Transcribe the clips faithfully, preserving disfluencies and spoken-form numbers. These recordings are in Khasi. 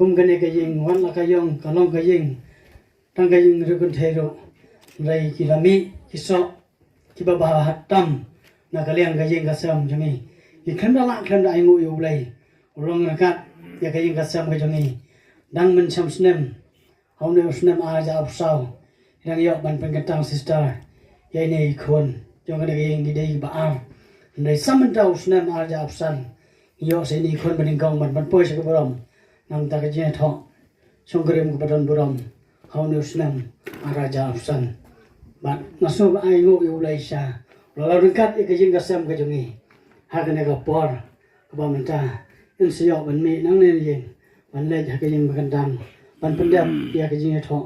Kum kane ka ïing, wat la ka ïong, ka long ka ïing, tang ka ïing ri kynthei ruh. Hynrei ki la mih ki soh kiba bha tam na ka liang ka ïing ka sem jong ngi. Ngi khlem da lah khlem da ainguh ïa U Blei u long ryngkat ïa ka ïing ka sem ka jong ngi. Dang mynshem snem, ha une u snem ar hajar arphew saw, ngi dang ïoh ban pynkyntang sister ïa ine i khun jong kane ka ïing, ngi dei ba ar. Hynrei sa mynta u snem ar hajar arphew san, ngi ïoh sa ine i khun ba nyngkong ban, ban poi sha ka burom. Nangta ka jingïathoh shongkurim kaba don burom ha une u snem ar hajar arphew san. Bad nga sngew ba ainguh ïa U Blei sha u la long ryngkat ïa ka ïing ka sem ka jong ngi ha kane ka por kaba mynta. Ngin sa ïoh ban mih nangne na ïing ban leit ha ka ïing ba kyntang ban pyndep ïa ka jingïathoh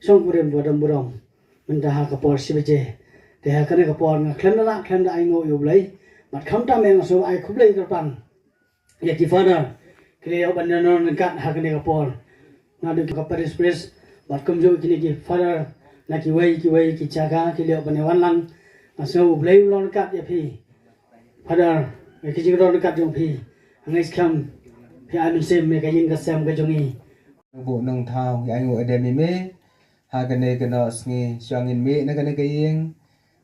shongkurim ba don burom mynta ha ka por shi baje. Te ha kane ka por nga khlem da lah khlem da ainguh ïa U Blei. Bad khamtam nga sngew ai khublei kyrpang ïa ki father ki la ïoh ban ïanon ryngkat ha kane ka por. Naduh ka parish priest bad kumjuh kine ki father na kiwei kiwei ki jaka ki la ïoh ban ïawan lang. Nga sngew U Blei u long ryngkat ïa phi. Father, ïa ki jingdon ryngkat jong phi. Nga ngeit skhem phi ai mynsiem ïa ka ïing ka sem ka jong ngi. Nongbuh nongthaw, ngi ainguh ïa me ha kane ka noh sngi, sha ngin mih na kane ka ïing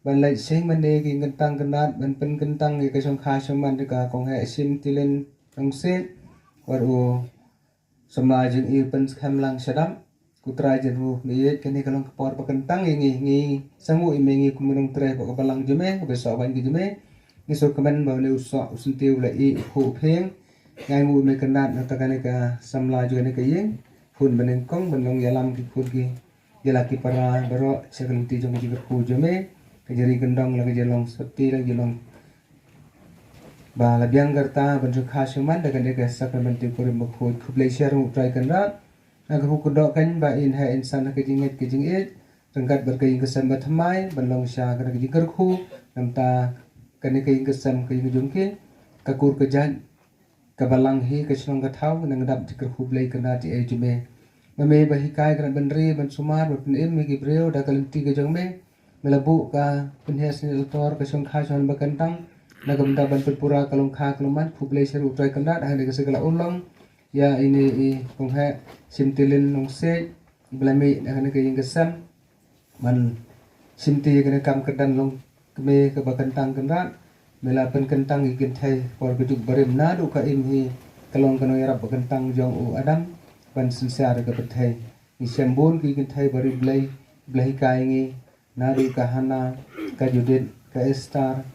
ban leit sha ïing mane ki kyntang kynrad, ban pynkyntang ïa ka shongkha shongman jong ka kong Heh Shimtilin Nongsiej, wat u samla jong i u pynskhem lang shadap. Ko Trai Jisu, me ïeit, kane ka long ka por ba kyntang ïa ngi, ngi sngewnguh ïa me, ngi kum ki nongtrei bad ka balang jong me, ka Basohbeiñ ka jong me. Ngi sngewkmen ba une u soh u syntiew u la ïeh u khuh u phieng. Ngi ainguh ïa me kynrad na kata kane ka samla jong kane ka ïing, khun ba nyngkong ban long ïalam ki khun ki ïalam ki para baroh sha ka lynti jong ka jingkyrkhu jong me. Ka jingri kyndong la ka jinglong sopti la ka jinglong ba la biang ka rta ban shongkha shongman da kane ka sakramen jingkurim bakhuid. Khublei shibun U Trai Kynrad. Nga kyrkhu kyrdoh kein ba in heh in san ha ka jingngeit ka jingïeit ryngkat bad ka ïing ka sem ba thymmai ban long sha kane ka jingkyrkhu. Namar kane ka ïing ka sem ka ïing jong ki, ka kur ka jait, ka balang hi, ka shnong ka thaw, nang dap jingkyrkhu Blei Kynrad ïa jong me. Ma me ba hikai Kynrad ban ri ban sumar ban pynim ïa ki briew da ka lynti ka jong me. Me la buh ka pynhiar sniew tor ka shongkha shongman ba kyntang na ka bynta ban pynpura ka longkha ka longman. Khublei shibun U Trai Kynrad, hangne ka sngi ka la urlong ïa ine i kong Heh Shimtilin Nongsiej ba la mih na kane ka ïing ka sem ban shim ti ïa kane ka kam kyrdan longkmie kaba kyntang Kynrad. Me la pynkyntang ïa ki kynthei por ka juk barim, naduh ka Im hi ka long ka nongïarap ba kyntang jong u Adam ban synshar ïa ka pyrthei. Ngi shem bun ki kynthei ba ri Blei, Blei hikai ngi, naduh ka Hana, ka Judith, ka Esther,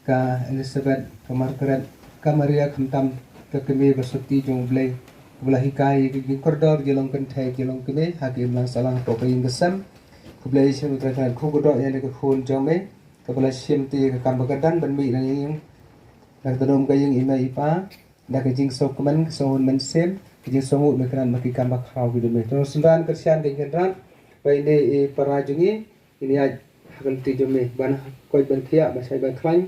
ka Elizabeth, ka Margaret, ka Maria, khamtam ka kmie ba sopti jong U Blei, kaba la hikai ïa ki jingkordor jong ki longkynthei jong ki longkmie ha ka imlang sahlang hapoh ka ïing ka sem. Khublei shibun U Trai Kynrad, kyrkhu kyrdoh ïa kane ka khun jong me kaba la shim ti ïa ka kam ba kyrdan ban mih na ïing, na ka tnum ka ïing i mei i pa, da ka jingsngewkmen, ka sngewhun mynsiem, ka jingsngewnguh me Kynrad, ma ki kam ba khraw ki jong me. To synran kyrshan ka ïing Kynrad ba ine i para jong ngi in ïaid ha ka lynti jong me, ban koit ban khiah, ban shait ban khlaiñ,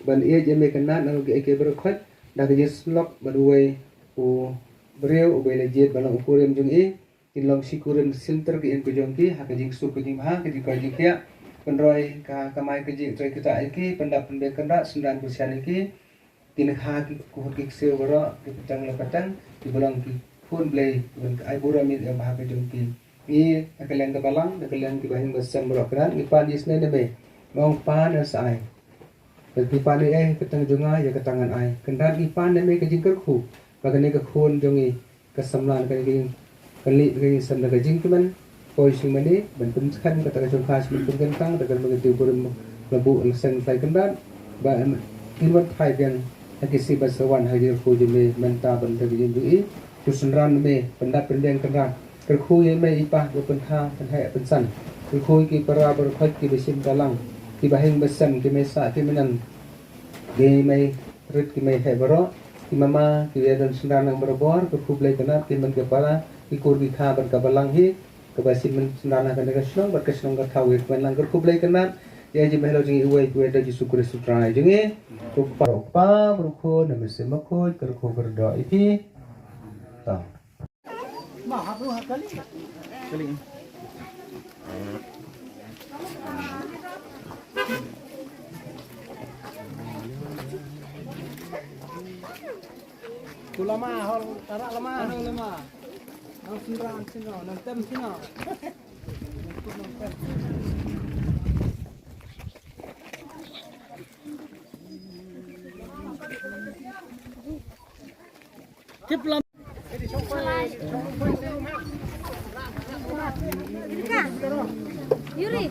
ban ïeit ïa me Kynrad, na ki ei ki briew khoit, da ka jingsyllok bad uwei u briew uba la jied ban long u kurim jong i. Kin long shi kurim shynter ki im ki jong ki ha ka jingsuk ka jingbha, ka jingkoit jingkhiah. Pynroi ka kamai kajih, trei kita ïa ki, pyndap pynbiang kynrad, synran khusian ïa ki. Ki nangha ki khuid ki ksiew baroh, ki pateng la pateng, ki ba long ki khun Blei, ki ban ai burom ïa ka bha ka jong ki. Ngi, na ka liang ka balang, na ka liang ki bahing basem baroh kynrad, ngi pan isynei na me. Ong Kpa, ngan sa ai. Bad ngi pan ei ei ha ka kyrteng jong nga, ïa kata ngan ai. Kynrad, ngi pan na me ka jingkyrkhu ba kane ka khun jong ngi ka samla na ka jing, ka lih ka jingsem na ka jingkmen. Poi sha mane ban pynskhem kata ka jong ka, sha ban pynkyntang kata ka jong ka, burom la buh la seng, sa ai kynrad ba kin wan phai biang ha ki sngi ba sa wan ha ka jingkyrkhu jong me mynta ban da ka jingjuh i. To synran me, pyndap pynbiang kynrad. Kyrkhu ïa me i Pa, ba pynthah pynheh pynsan. Kyrkhu ïa ki para baroh khoit, ki ba shim balang, ki bahing basem, ki mei sah ki mei nan, ki mei rit ki mei heh baroh, ki mama, ki ïa don synran lang barabor. Kyrkhu Blei kynrad, ki mei ki para, ki kur ki kha bad ka balang hi, kaba shim synran ha kane ka shnong bad ka shnong ka thaw, ïa kmen lang. Kyrkhu Blei kynrad ïa i jingmeh halor jong ngi iwei pa iwei da Jisu Khrist u Trai jong ngi. Ko Kpa, ko Kpa, ko Khun, ko Mynsiem Bakhuid, kyrkhu kyrdoh ïa phi. Ta. Ku lama, hol tarak lama. Ano lama? Nang synran sino, nang tem sino. Tip lam. Yuri.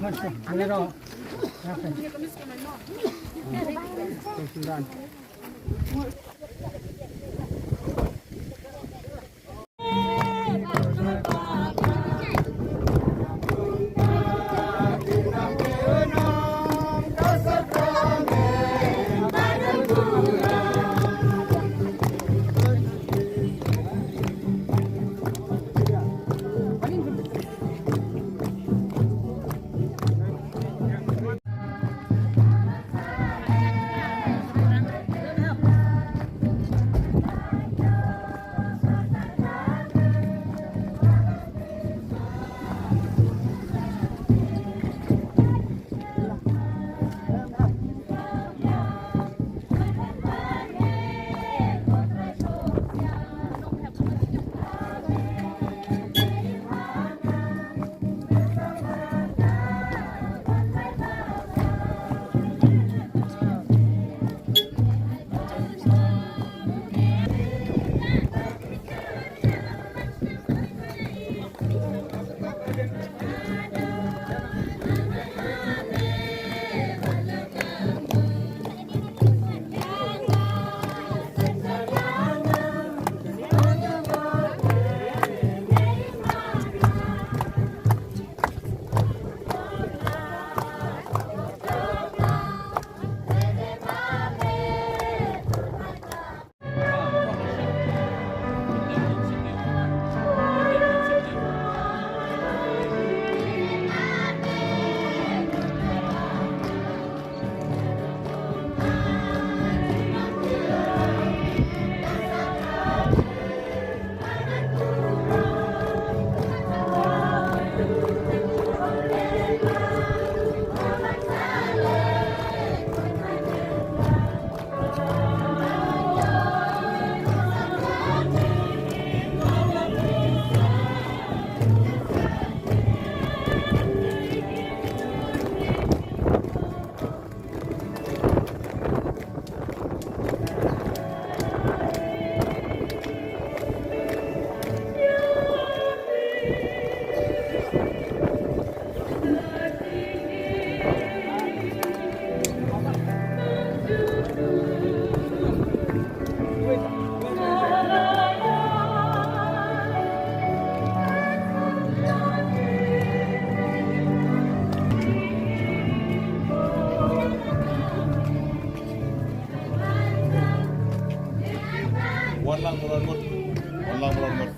Wan lang bron mut. Wan lang bron mut.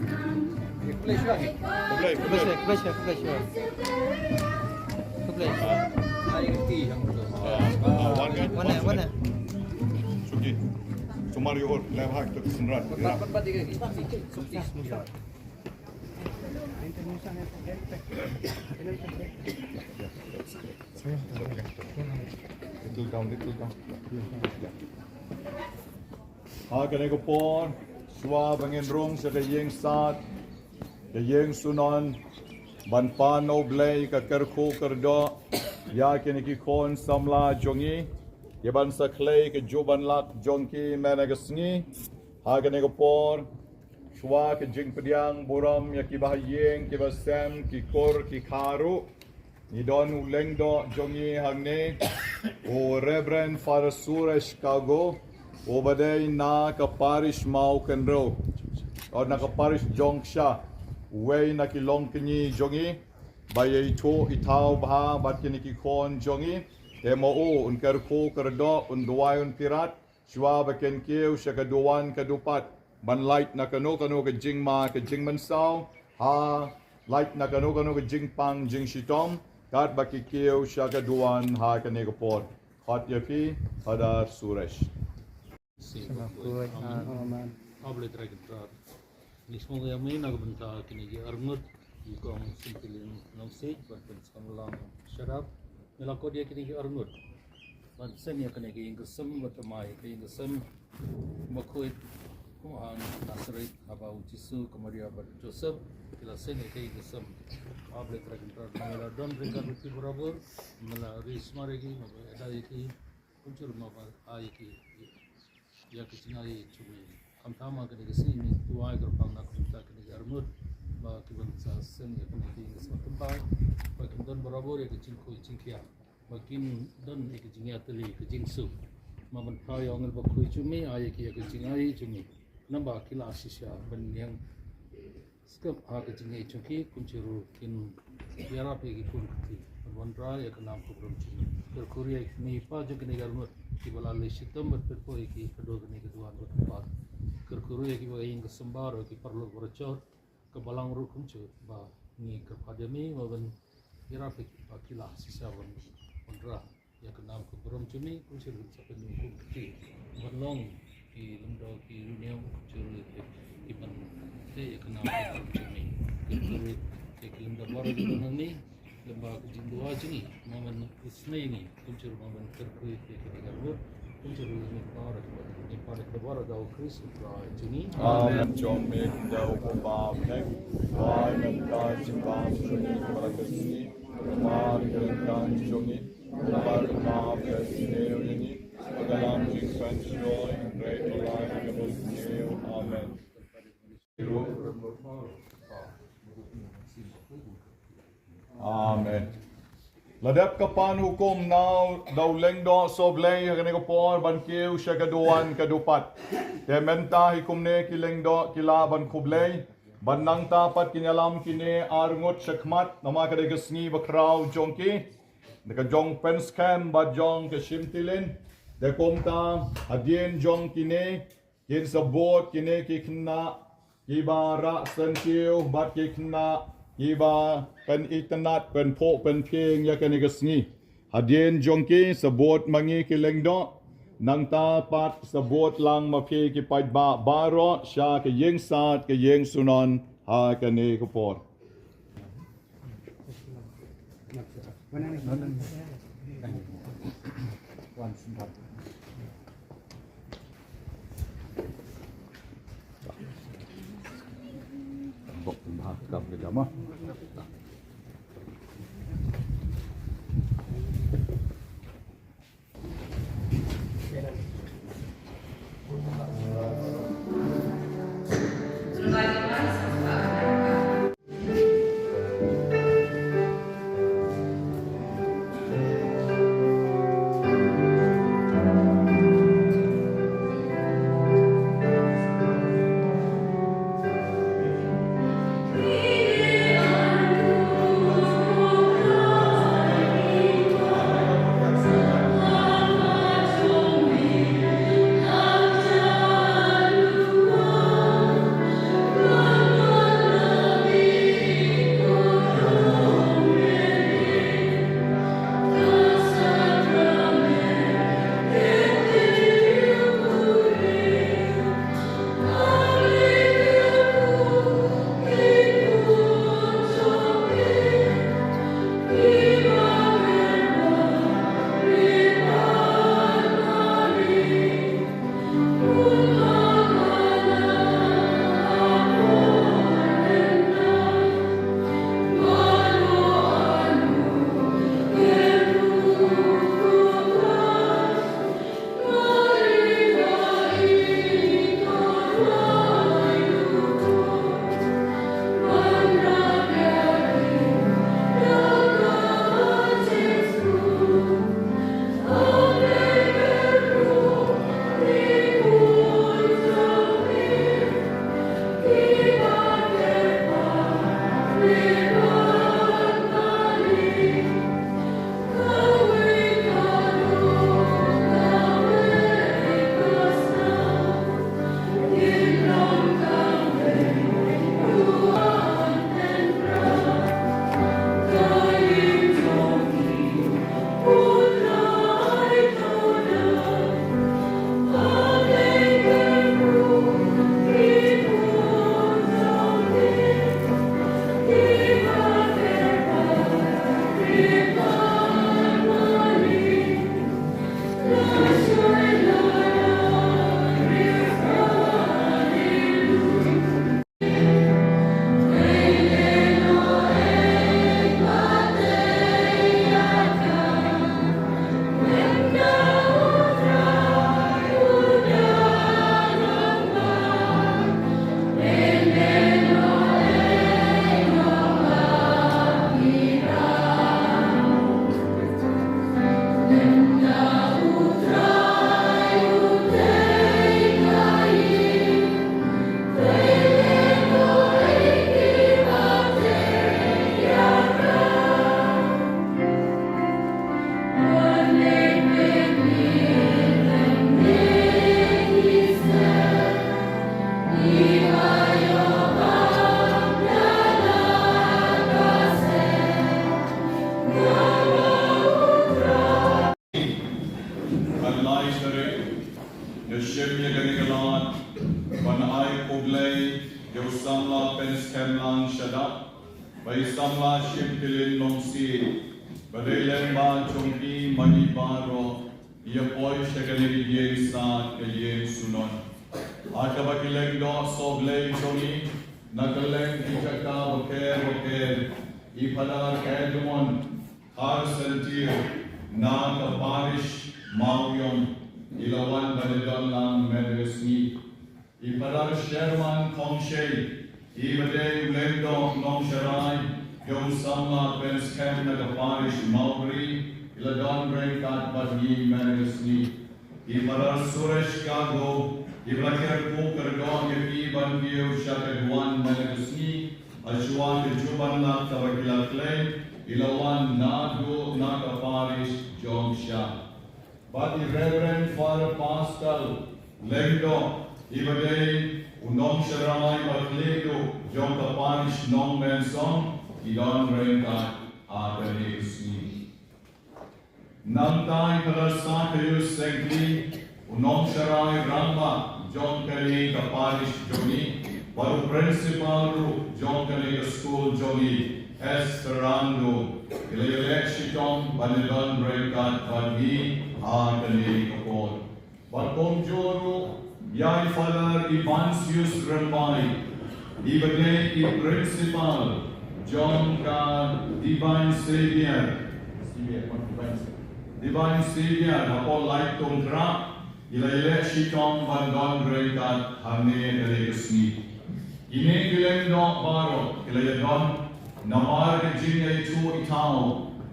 Khublei, khublei. Khublei, khublei, khublei. Khublei. Ah, wan kan. Wan eh, wan eh. Suki. Sumar yohor, lem hak tu synran. Pat, pat, pat, tiga. Suki. Ha kane ka por, shuwa ba ngin rung sha ka ïing sad, ka ïing sunon, ban pan na U Blei ka kyrkhu kyrdoh ïa kine ki khun samla jong ngi, ïa ban sa khlei ka juh ban lak jong ki mynta ka sngi. Ha kane ka por, shuwa ka jingpdiang burom ïa ki bahaïing, ki bahasem, ki kur, ki kha ruh, ngi don u lyngdoh jong ngi hangne, u Reverend Father Suresh Kago, uba dei na ka parish Mawkynrew, o na ka parish Jongksha, uwei na ki longkñi jong ngi, ba ïa ithuh ithaw bha bad kine ki khun jong ngi. Te ma u un kyrkhu kyrdoh, un duwai, un pyrat, shuwa ba kin kiew sha ka duwan ka dupat, ban lait na kano kano ka jingma ka jingmynsaw, ha lait na kano kano ka jingpang jingshitom, katba ki kiew sha ka duwan ha kane ka por. Khot ïa phi, Father Suresh. Sima kut, amen. Amen. Able trai kentrat. Ni semua yang main aku benta kini ki arngut, ikong sintiling nongsi, ban pen skamlang syarap. Mela kod ïa kine ki arngut. Ban seng ïa kane ka ïing ka sem, ban thymmai ka ïing ka sem. Ba khuid kum ha Nasareth, haba u Jisu, ka Maria bad u Joseph, ki la seng ïa ka ïing ka sem. Able trai kentrat, mela don ryngkat bad ki barabor, mela ri sumar ïa ki, mela ri sumar ïa ki, kumjuh ruh mela ai ïa ki ïa ka jingai jong me. Khamtam ha kane ka sngi ngi duwai kyrpang na ka bynta kine ki arngut, ba ki ban sa seng ïa kane ka ïing ka sem, khamtam ba kin don barabor ïa ka jingkhuid jingkhiah, ba kin don ïa ka jingïatylli, ka jingsuk. Ma ban phai ïa u angel bakhuid jong me, ai ïa ki ïa ka jingai jong me. Naba ki la shisha ban ïeng skhem ha ka jingïeit jong ki, kumjuh ruh kin ïarap ïa ki khun ka kti, ban wanrah ïa ka nam ka burom jong me. Kyrkhu ruh ïa kine i pa jong kine ki arngut, kiba la leit shitom bad pynpoi ïa ki haduh kane ka duwan bad kyrpad. Kyrkhu ruh ïa kiba ïing ka sem baroh, ki paralok baroh, ka balang ruh kumjuh, ba ngi kyrpad ïa me, ba ban ïarap ïa ki, ba ki la shisha ban wanrah ïa ka nam ka burom jong me, kumjuh ruh sa pynïaid kum kti ban long ki lyngdoh ki riewniam, kumjuh ruh ki ban teh ïa ka nam ka burom jong me. Kyrkhu ruh ïa ki lyngdoh baroh ki ban hangne, lem bad ka jingduwai jong ngi, ma ban isynei ïa ngi, kumjuh ruh ma ban kyrkhu ïa ki, ïa ki arngut, kumjuh ruh ïa ngi baroh, ngi pan ïa ka baroh da u Khrist u Trai jong ngi. Amen. Jong me da u Kpa Baptist, wai mynta jingbam jong ngi, ba la ka sngi, ka mar ka jong ngi, Amen. Amen. La dep ka pan hukum na u, da u lyngdoh sohblei ha kane ka por ban kiew sha ka duwan ka dupat. Te mynta hi kumne ki lyngdoh ki lah ban khublei. Bad nangta pat kin ïalam kine arngut shakhmat, namar ka dei ka sngi bakhraw jong ki. Da ka jong pynskhem bad jong ka shimtilin. Te kumta hadien jong kine, kin sa bud kine ki khynnah kiba rah syntiew bad ki khynnah kiba pynitynnad, pynphuh pynphieng ïa kane ka sngi. Hadien jong ki sa bud ma ngi ki lyngdoh. Nangta pat sa bud lang ma phi ki paidbah baroh sha ka ïing sad, ka ïing sunon ha kane ka por. Ngan lai shareh, nga shim ïa kane ka lad ban ai khublei ïa u samla Pynskhem Lang Shadap, ba i samla Shimtilin Nongsiej, ba dei lyngba jong i ma ngi baroh i ïa poi sha kane ka ïing sa ka ïing synod. Ha kaba ki lyngdoh sohblei jong i na kylleng ki jaka bapher bapher, i Phadar Edmund Kharsentir na ka parish Mawïong, i la wan ban ïadon lang mynta ka sngi. I Phadar Sherman Khongshei, i ba dei u lyngdoh nongsharai jong u samla Pynskhem na ka parish Mawbri, i la don ryngkat bad ngi mynta ka sngi. I Phadar Suresh Kago, i ba la kyrkhu kyrdoh ïa ki ban kiew sha ka duwan mynta ka sngi, ha shuwa ka juh ban lap kaba ki la khlei, i la wan naduh na ka parish Jongshah. Bad i Reverend Father Pascal Lyngdoh, i ba dei u nongsharai ba khlieh duh jong ka parish Nongmensong, i don ryngkat ha kane ka sngi. Nangta i Phadar Sakaius Sengkli, u nongsharai rangbah jong kane ka parish jong ngi, bad u principal ruh jong kane ka skul jong ngi, S Sarando, i la ïaleh shitom ban ïadon ryngkat bad ngi ha kane ka por. Bad kumjuh ruh ïa i Phadar Evansius Rymbai, i ba dei i principal jong ka Divine Saviour, Divine Saviour hapoh Laittumkhrah, i la ïaleh shitom ban don ryngkat hangne ha kane ka sngi. Kine ki lyngdoh baroh ki la ïadon namar ka jingïaithuh i thaw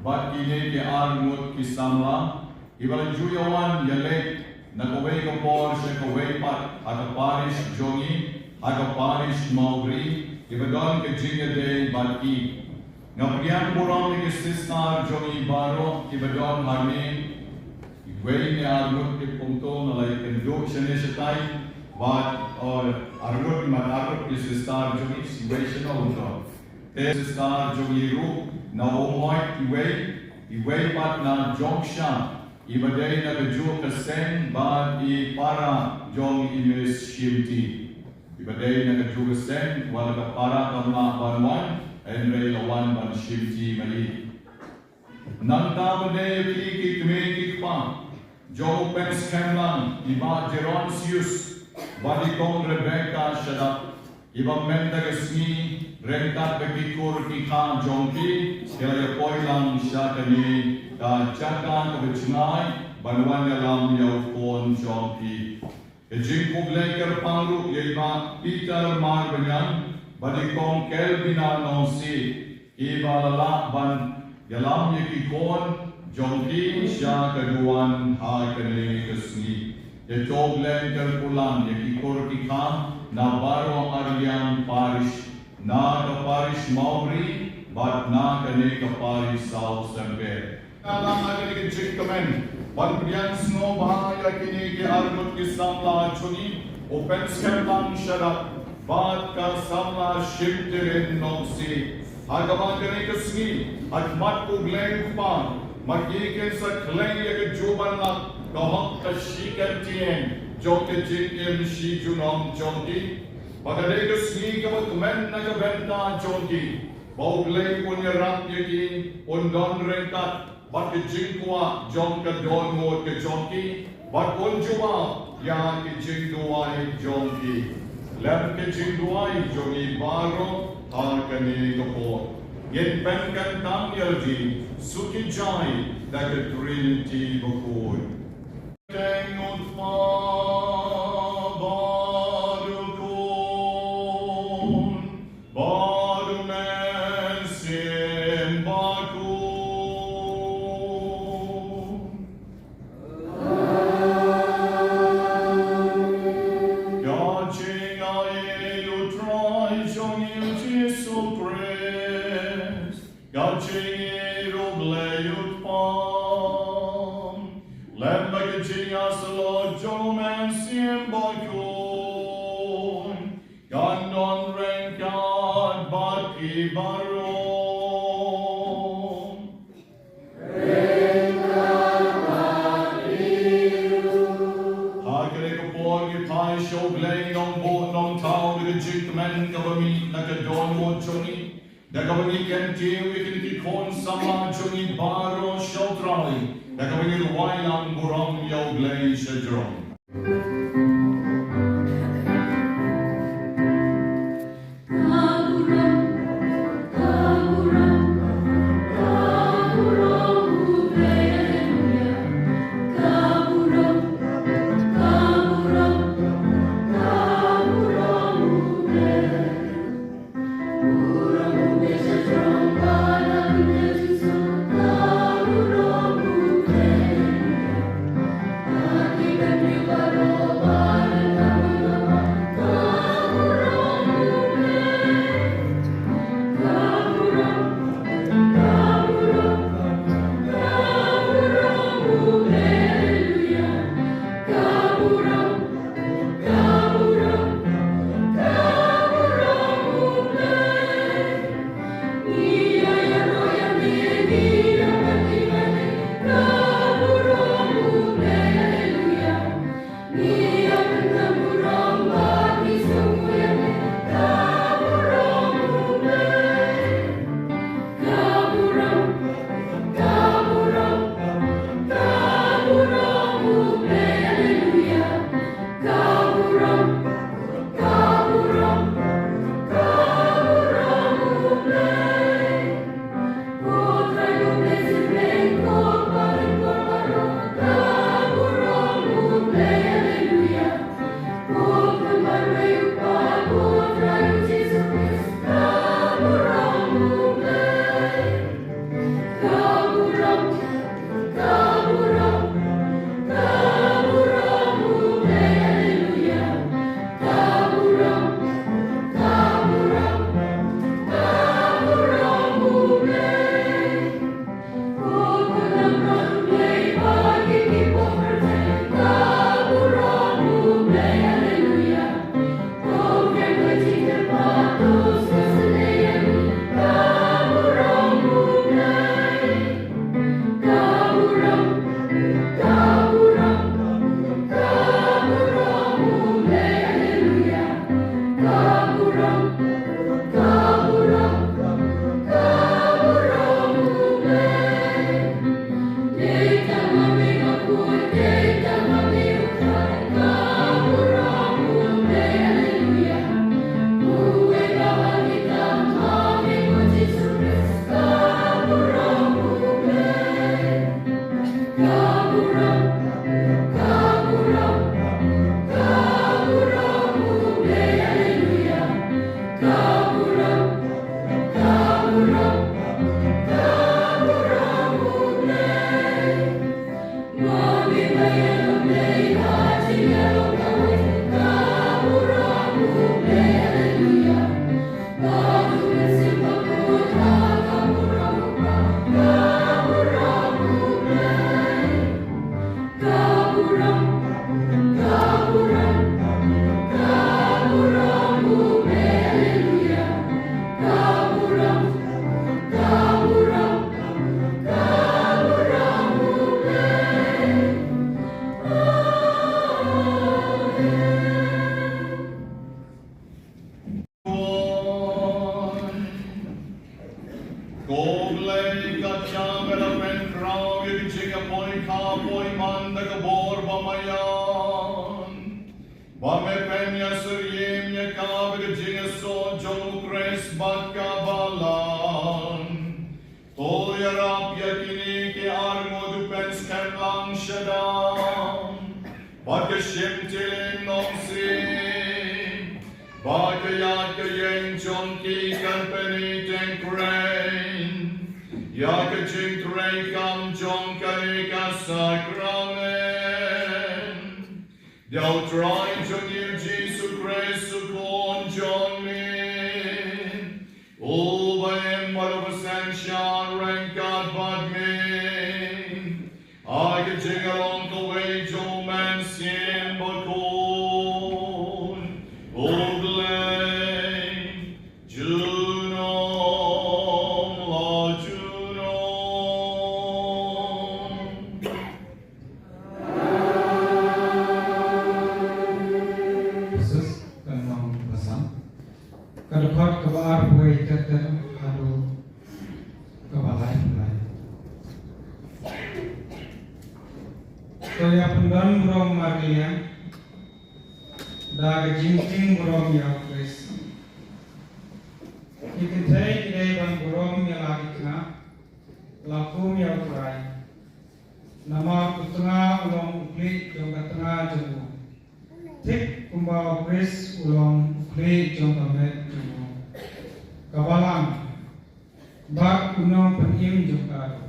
bad kine ki arngut ki samla, i ba la ju ïa wan ïa leit na kawei ka por sha kawei pat ha ka parish jong ngi, ha ka parish Mawbri, i ba don ka jingïadei bad ki. Nga pdiang burom ïa ki sister jong ngi baroh ki ba don hangne. Iwei ne arngut ki kumto nga la ïakynduh shane shatai. Bad, oh, arngut, man arngut ki sister jong ngi, iwei shano kumto. Te sister jong ngi ruh na Umngoit iwei, iwei pat na Jongshah, i ba dei na kajuh ka seng bad i para jong i Miss Shimti. I ba dei na kajuh ka seng, wat la ka para kam lah ban wan, hynrei la wan ban shimti ma i. Nangta ba dei ïa ki, ki kmie ki kpa jong u Pynskhem Lang, i Bah Geronsius bad i Kong Rebecca Shadap, i ba mynta ka sngi ryngkat bad ki kur ki kha jong ki, ki la ïa poi lang sha kane ka jaka kaba jngai ban wan ïalam ïa u khun jong ki. Ka jingkhublei kyrpang ruh ïa i Bah Peter Marbaniang bad i Kong Kelvina Nongsiej, ki ba la lah ban ïalam ïa ki khun jong ki sha ka duwan ha kane ka sngi. Ïa to Blei kyrkhu lang ïa ki kur ki kha na baroh arliang parish, na ka parish Mawbri bad na kane ka parish South Sempeh. Nga la ha kane ka jingkmen ban pdiang sngewbha ïa kine ki arngut ki samla jong ngi, u Pynskhem Lang Shadap bad ka samla Shimtirin Nongsiej. Ha kaba kane ka sngi, ha khmat U Blei U Kpa, ma ki kin sa khlei ïa ka juh ban lap ka hok ka shi kyntien jong ka jingim shi junom jong ki. Ba ka dei ka sngi kaba kmen na ka bynta jong ki. Ba U Blei un ïarap ïa ki, un don ryngkat bad ka jingkwah jong ka dohnud ka jong ki, bad un jubab ïa ki jingduwai jong ki. Lem ki jingduwai jong ngi baroh ha kane ka por. Ngin pynkyntang ïa lade, Suki Jai da ka Trinity bakhuid. Teng u Kpa bad u Khun bad u Mynsiem Bakhuid. Ka jingaiei u Trai jong ngi u Jisu Khrist, ka jingïeit u Blei u Kpa, lem bad ka jingïasyllok jong u Mynsiem Bakhuid, kan don ryngkat bad phi baroh. Kaba ngi kyntiew ïa kine ki khun samla jong ngi baroh sha U Trai, da kaba ngi rwai lang burom ïa U Blei shajrong. Ko Blei, ka jingpynkhraw ïa ka jingïapoi kha poi man da ka bor ba maïan, ba me pynïasyriem ïa ka da ka jingïasoh jong U Khrist bad ka balang. To ïarap ïa kine ki arngut u pynskhem lang shadang bad ka shim tilin nongsih, ba ka ïaid ka ïeng jong ki kan pyni teng kren ïa ka jingtrei kam jong kane ka sakramen. Da U Trai jong ngi U Jisu Khrist U Khun jong ngi, uba im bad uba synshar ryngkat bad me ha ka jinglong kawei jong U Mynsiem Bakhuid, U Blei, junom la junom. Sus, kan ong pesan. Ïa pyndon burom marliang da ka jingtieng burom ïa u Khrist. Ki kynthei ki dei ban burom ïa la ki tnga la kum ïa u Trai. Namar u tnga u long u khlieh jong ka tnga jong u, thik kumba u Khrist u long u khlieh jong ka met jong u, ka balang, bad u nongpynim jong ka ruh.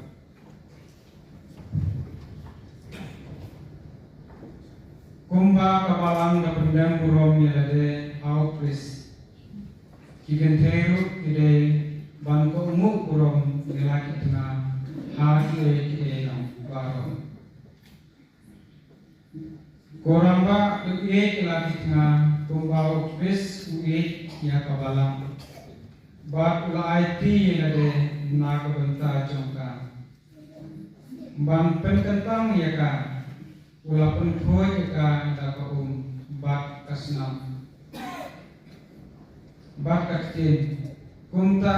Kumba ka balang ka pyndem burom ïa lade ha u Khrist, ki kynthei ruh ki dei ban kohnguh burom ïa la ki tnga ha kiei kiei baroh. Ko rangbah, to ïeit ïa la ki tnga kumba u Khrist u ïeit ïa ka balang, bad u la aiti ïa lade na ka bynta jong ka, ban pynkyntang ïa ka. U la pynkhuid ïa ka da ka um bad ka snam bad ka ktien. Kumta,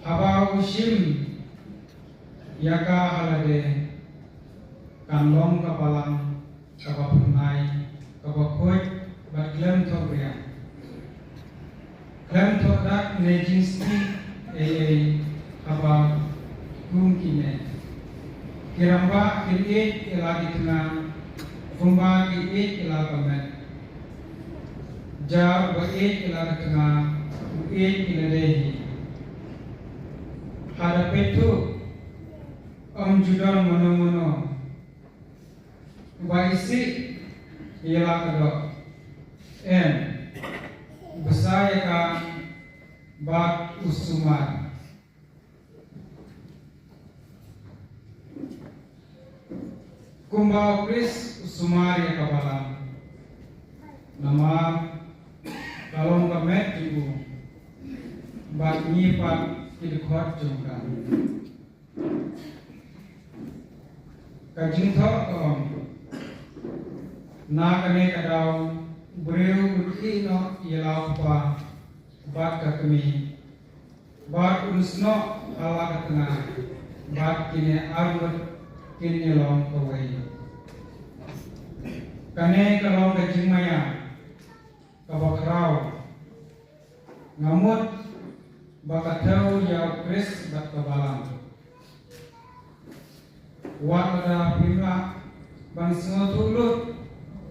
haba u shim ïa ka ha lade, kan long ka balang kaba phyrnai, kaba khuid bad khlem thohriang, khlem thoh dak ne jingsheptieng ei ei haba kum kine. Ki rangbah kin ïeit ïa la ki tnga kumba ki ïeit ïa la ka met. Jar ba ïeit ïa la ka tnga u ïeit ïa lade hi. Haba peit thuh, ym ju don mano mano ba isih ïa la ka doh. Em, bsa ïa ka bad u sumar. Kumba u Khrist u sumar ïa ka balang, namar ka long ka met jong u, bad ngi pat ki dkhot jong ka. Ka jingthoh ka ong, na kane ka daw u briew un ïehnoh ïa la u kpa bad ka kmie, bad un snoh ha la ka tnga, bad kine arngut kin ïalong kawei. Kane ka long ka jingmaïa kaba khraw. Nga mut ba ka thew ïa u Khrist bad ka balang. Wat lada phim lah ban sngewthuh lut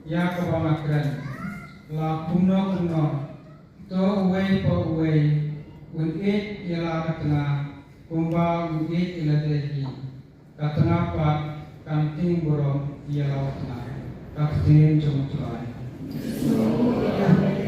ïa kaba nga kren, la kumno kumno, to uwei pa uwei un ïeit ïa la ka tnga kumba un ïeit ïa lade hi. Ka tnga pat kan tieng burom ïa la u tnga. Ka ktien jong u Trai. U Trai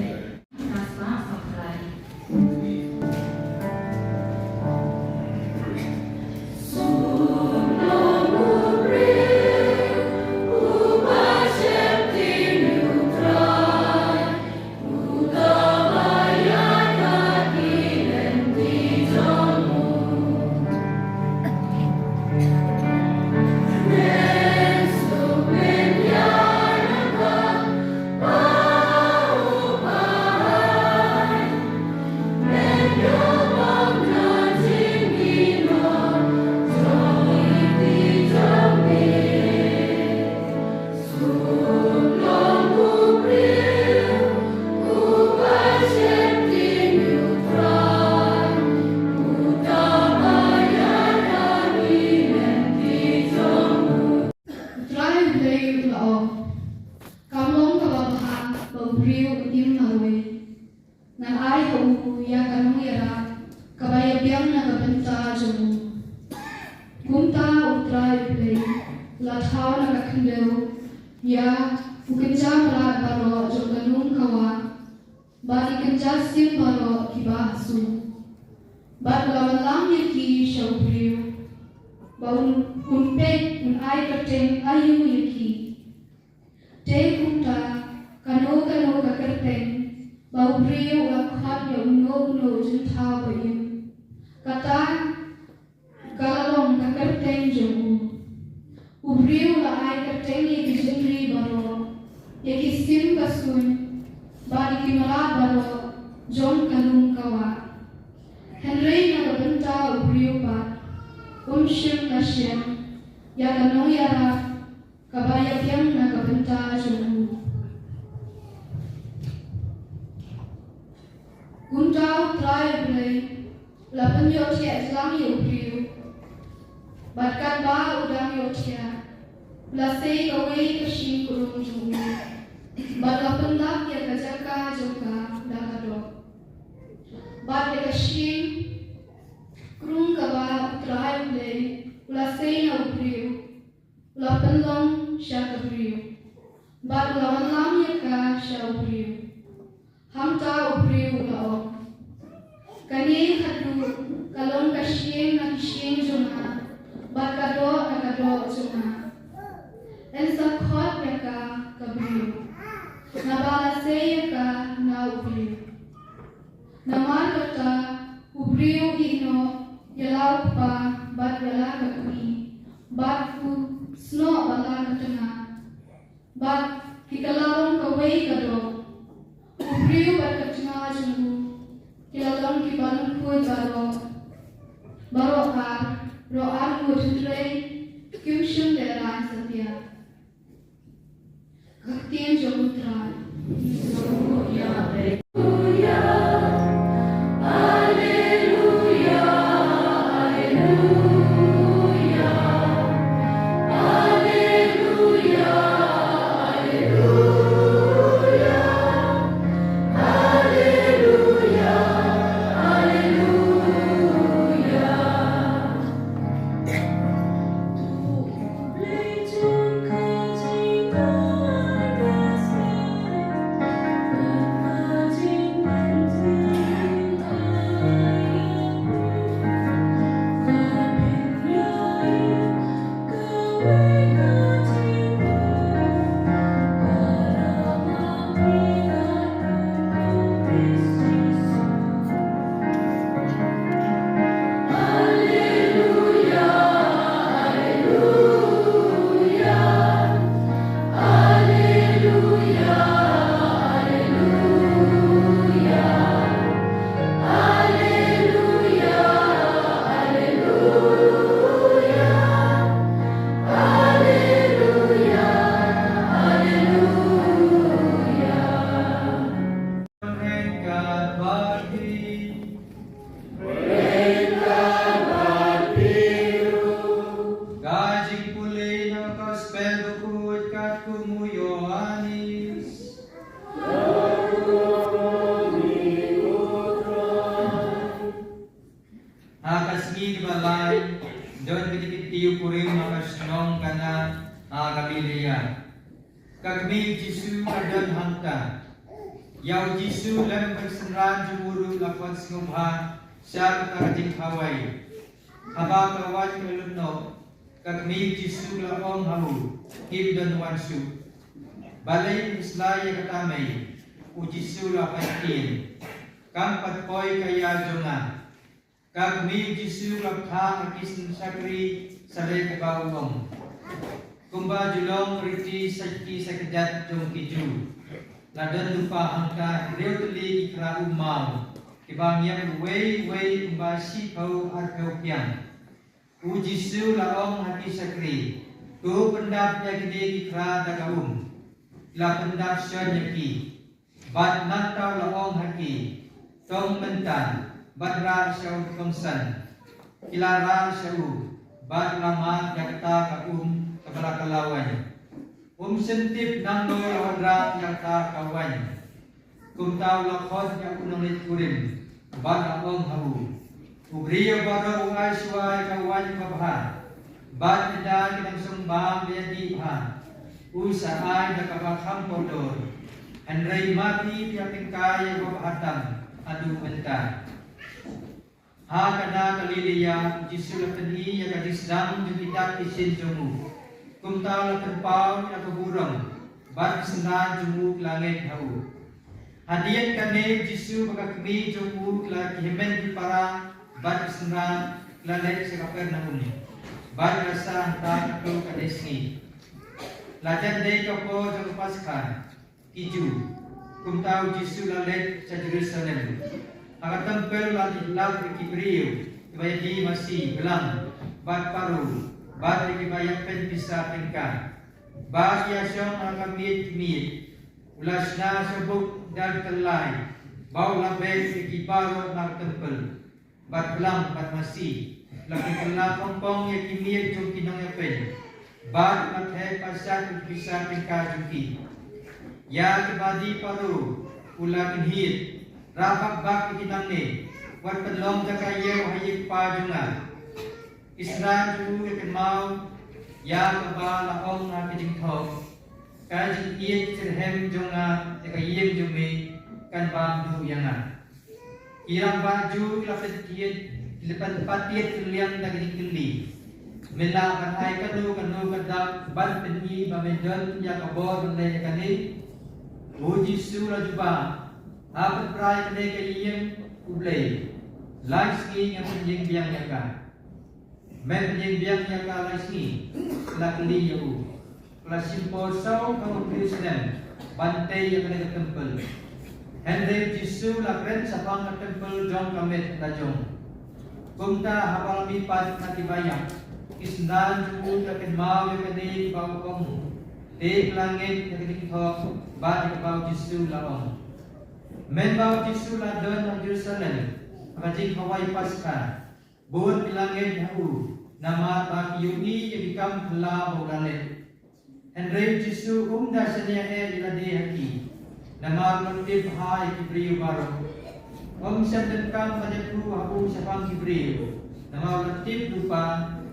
U Blei u la ong, kam long kaba bha ba u briew un im marwei. Ngan ai ha u ïa ka nongïarap kaba ïa biang na ka bynta jong u. Kumta U Trai U Blei u la thaw na ka khyndew ïa u kynja mrad baroh jong ka lum ka wah, bad ïa ki kynja sim baroh kiba ha suk. Bad u la wanlam ïa ki sha u briew ba un, un peit, un ai kyrteng aïu ïa ki. Te kumta, kano kano ka kyrteng ba u briew u la khot ïa uno uno u jingthaw ba im, kata ka la long ka kyrteng jong u. U briew u la ai kyrteng ïa ki jingri baroh, ïa ki sim basuiñ, bad ïa ki mrad baroh jong ka lum ka wah. Hynrei na ka bynta u briew pat, um shym la shem ïa ka nongïarap Kaba ïabiang na ka bynta jong u. Kumta U Trai U Blei u la pynïohthiah lang ïa u briew, bad katba u dang ïohthiah, u la sei kawei ka shyieng krung jong u, bad la pynlap ïa ka jaka jong ka da ka doh. Bad ïa ka shyieng krung kaba U Trai U Blei u la sei na u briew, u la pynlong sha ka briew, bad u la wanlam ïa ka sha u briew. Hangta u briew u la ong, kane haduh ka long ka shyieng na ki shyieng jong nga, bad ka doh na ka doh jong nga. Yn sa khot ïa ka ka briew, naba la sei ïa ka na u briew. Namar kata u briew u ïehnoh ïa la u kpa bad ïa la ka kmie, bad u snoh ba la ka tnga, bad ki ka la long kawei ka doh. U briew bad ka tnga jong u ki la long kiba lyngkhuid baroh, baroh ar, baroh ar ngut, hynrei kim shym lehrain satia. Ka ktien jong U Trai. Ka jingpule na ka Gospel bakhuid katkum u Ïoannis. Ha ka sngi kaba lai, don ka jingkynti u kurim ha ka shnong Kana ha Galilea. Ka kmie Jisu ka don hangta. Ïa u Jisu lem bad synran jong u ruh la khot sngewbha sha kata ka jingkhawai. Haba ka waiñ ka lut noh, ka kmie Jisu la ong ha u, kim don wan shuh. Balei phi slai ïa kata mei? U Jisu la pyntieng, kam pat poi ka ïa jong nga. Ka kmie Jisu ka bthah ha ki shakri sa leh kaba u ong. Kumba ju long riti sa ki sa kjat jong ki Jiw, la don lypa hangta hynriew tylli ki khra ummaw kiba ngiap uwei uwei kumba shiphew arphew phiang. U Jisu la ong ha ki shakri, to pyndap ïa kine ki khra da ka um. La pyndap shon ïa ki. Bad nangta u la ong ha ki, tong mynta bad rah sha u kongsan. Ki la rah sha u bad la mad ïa kata ka um kaba la kylla waiñ. Um shym tip nangno la wanrah ïa kata ka waiñ. Kumta u la khot ïa u nongleit kurim bad la ong ha u, u briew baroh u ai shuwa ïa ka waiñ babha, bad ynda ki nongshong bam ba ïadih bha, u sa ai da kaba kham kordor. Hynrei ma phi, phi ïa tyngkai ïa kaba bha tam haduh mynta. Ha Kana Galilea, u Jisu la pyni ïa ka jingsdang jong ki dak ki shin jong u. Kumta la pynpaw ïa ka burom bad ki synran jong u ki la ngeit ha u. Hadien kane u Jisu bad ka kmie jong u, ki la, ki hynmen ki para bad ki synran ki la leit sha Kapernaum. Bad ki la sah hangta katto katne sngi. La jan dei ka por jong ka Paskha ki Jiw. Kumta u Jisu la leit sha Jerusalem. Ha ka templ la ïaid lap ïa ki briew kiba ïadie masi, blang bad paru, bad ïa kiba ïapynpisa tyngka. Bad ïa shong ha ka miej ki miej, u la shna sha buk da ki tyllai, ba u la beh ïa ki baroh na ka templ, bad blang bad masi, la pynkylla pong pong ïa ki miej jong ki nongïapeiñ, bad u la theh pashad ïa ki pisa tyngka jong ki. Ïa ki badi Paro u la kynhied, rah bak bak ïa ki nangne, wat pynlong jaka ïew ha ïing kpa jong nga. Ki synran jong u ki kynmaw ïa kaba la ong ha ka jingthoh, ka jingïeit shitrhem jong nga ïa ka ïing jong me kan bam duh ïa nga. Ki rangbah Jiw ki la pyntied, ki la pynpatied kylliang da ka jingkylli, me lah ban ai kano kano ka dak ban pyni ba me don ïa ka bor ban leh ïa kane? U Jisu u la jubab, ha pynpra ïa kane ka ïing U Blei, lai sngi ngan pynïeng biang ïa ka. Men pynïeng biang ïa ka lai sngi? La kylli ïa u. La shim por saw phew hynriew snem ban tei ïa kane ka templ. Hynrei u Jisu u la kren shaphang ka templ jong ka met la jong. Kumta haba la mihpat na ki baïap, ki synran jong u ki la kynmaw ïa kane kaba u ong, te ki la ngeit ïa ka jingthoh bad ïa kaba u Jisu u la ong. Mynba u Jisu u la don ha Jerusalem ha ka jingkhawai Paskha, bun ki la ngeit ha u, namar ba ki ïohi ïa ki kam phylla ba u la leh. Hynrei u Jisu um da shaniah eh ïa lade ha ki, namar u la tip bha ïa ki briew baroh. Um shym donkam ban ïathuh ha u shaphang ki briew, namar u la tip lypa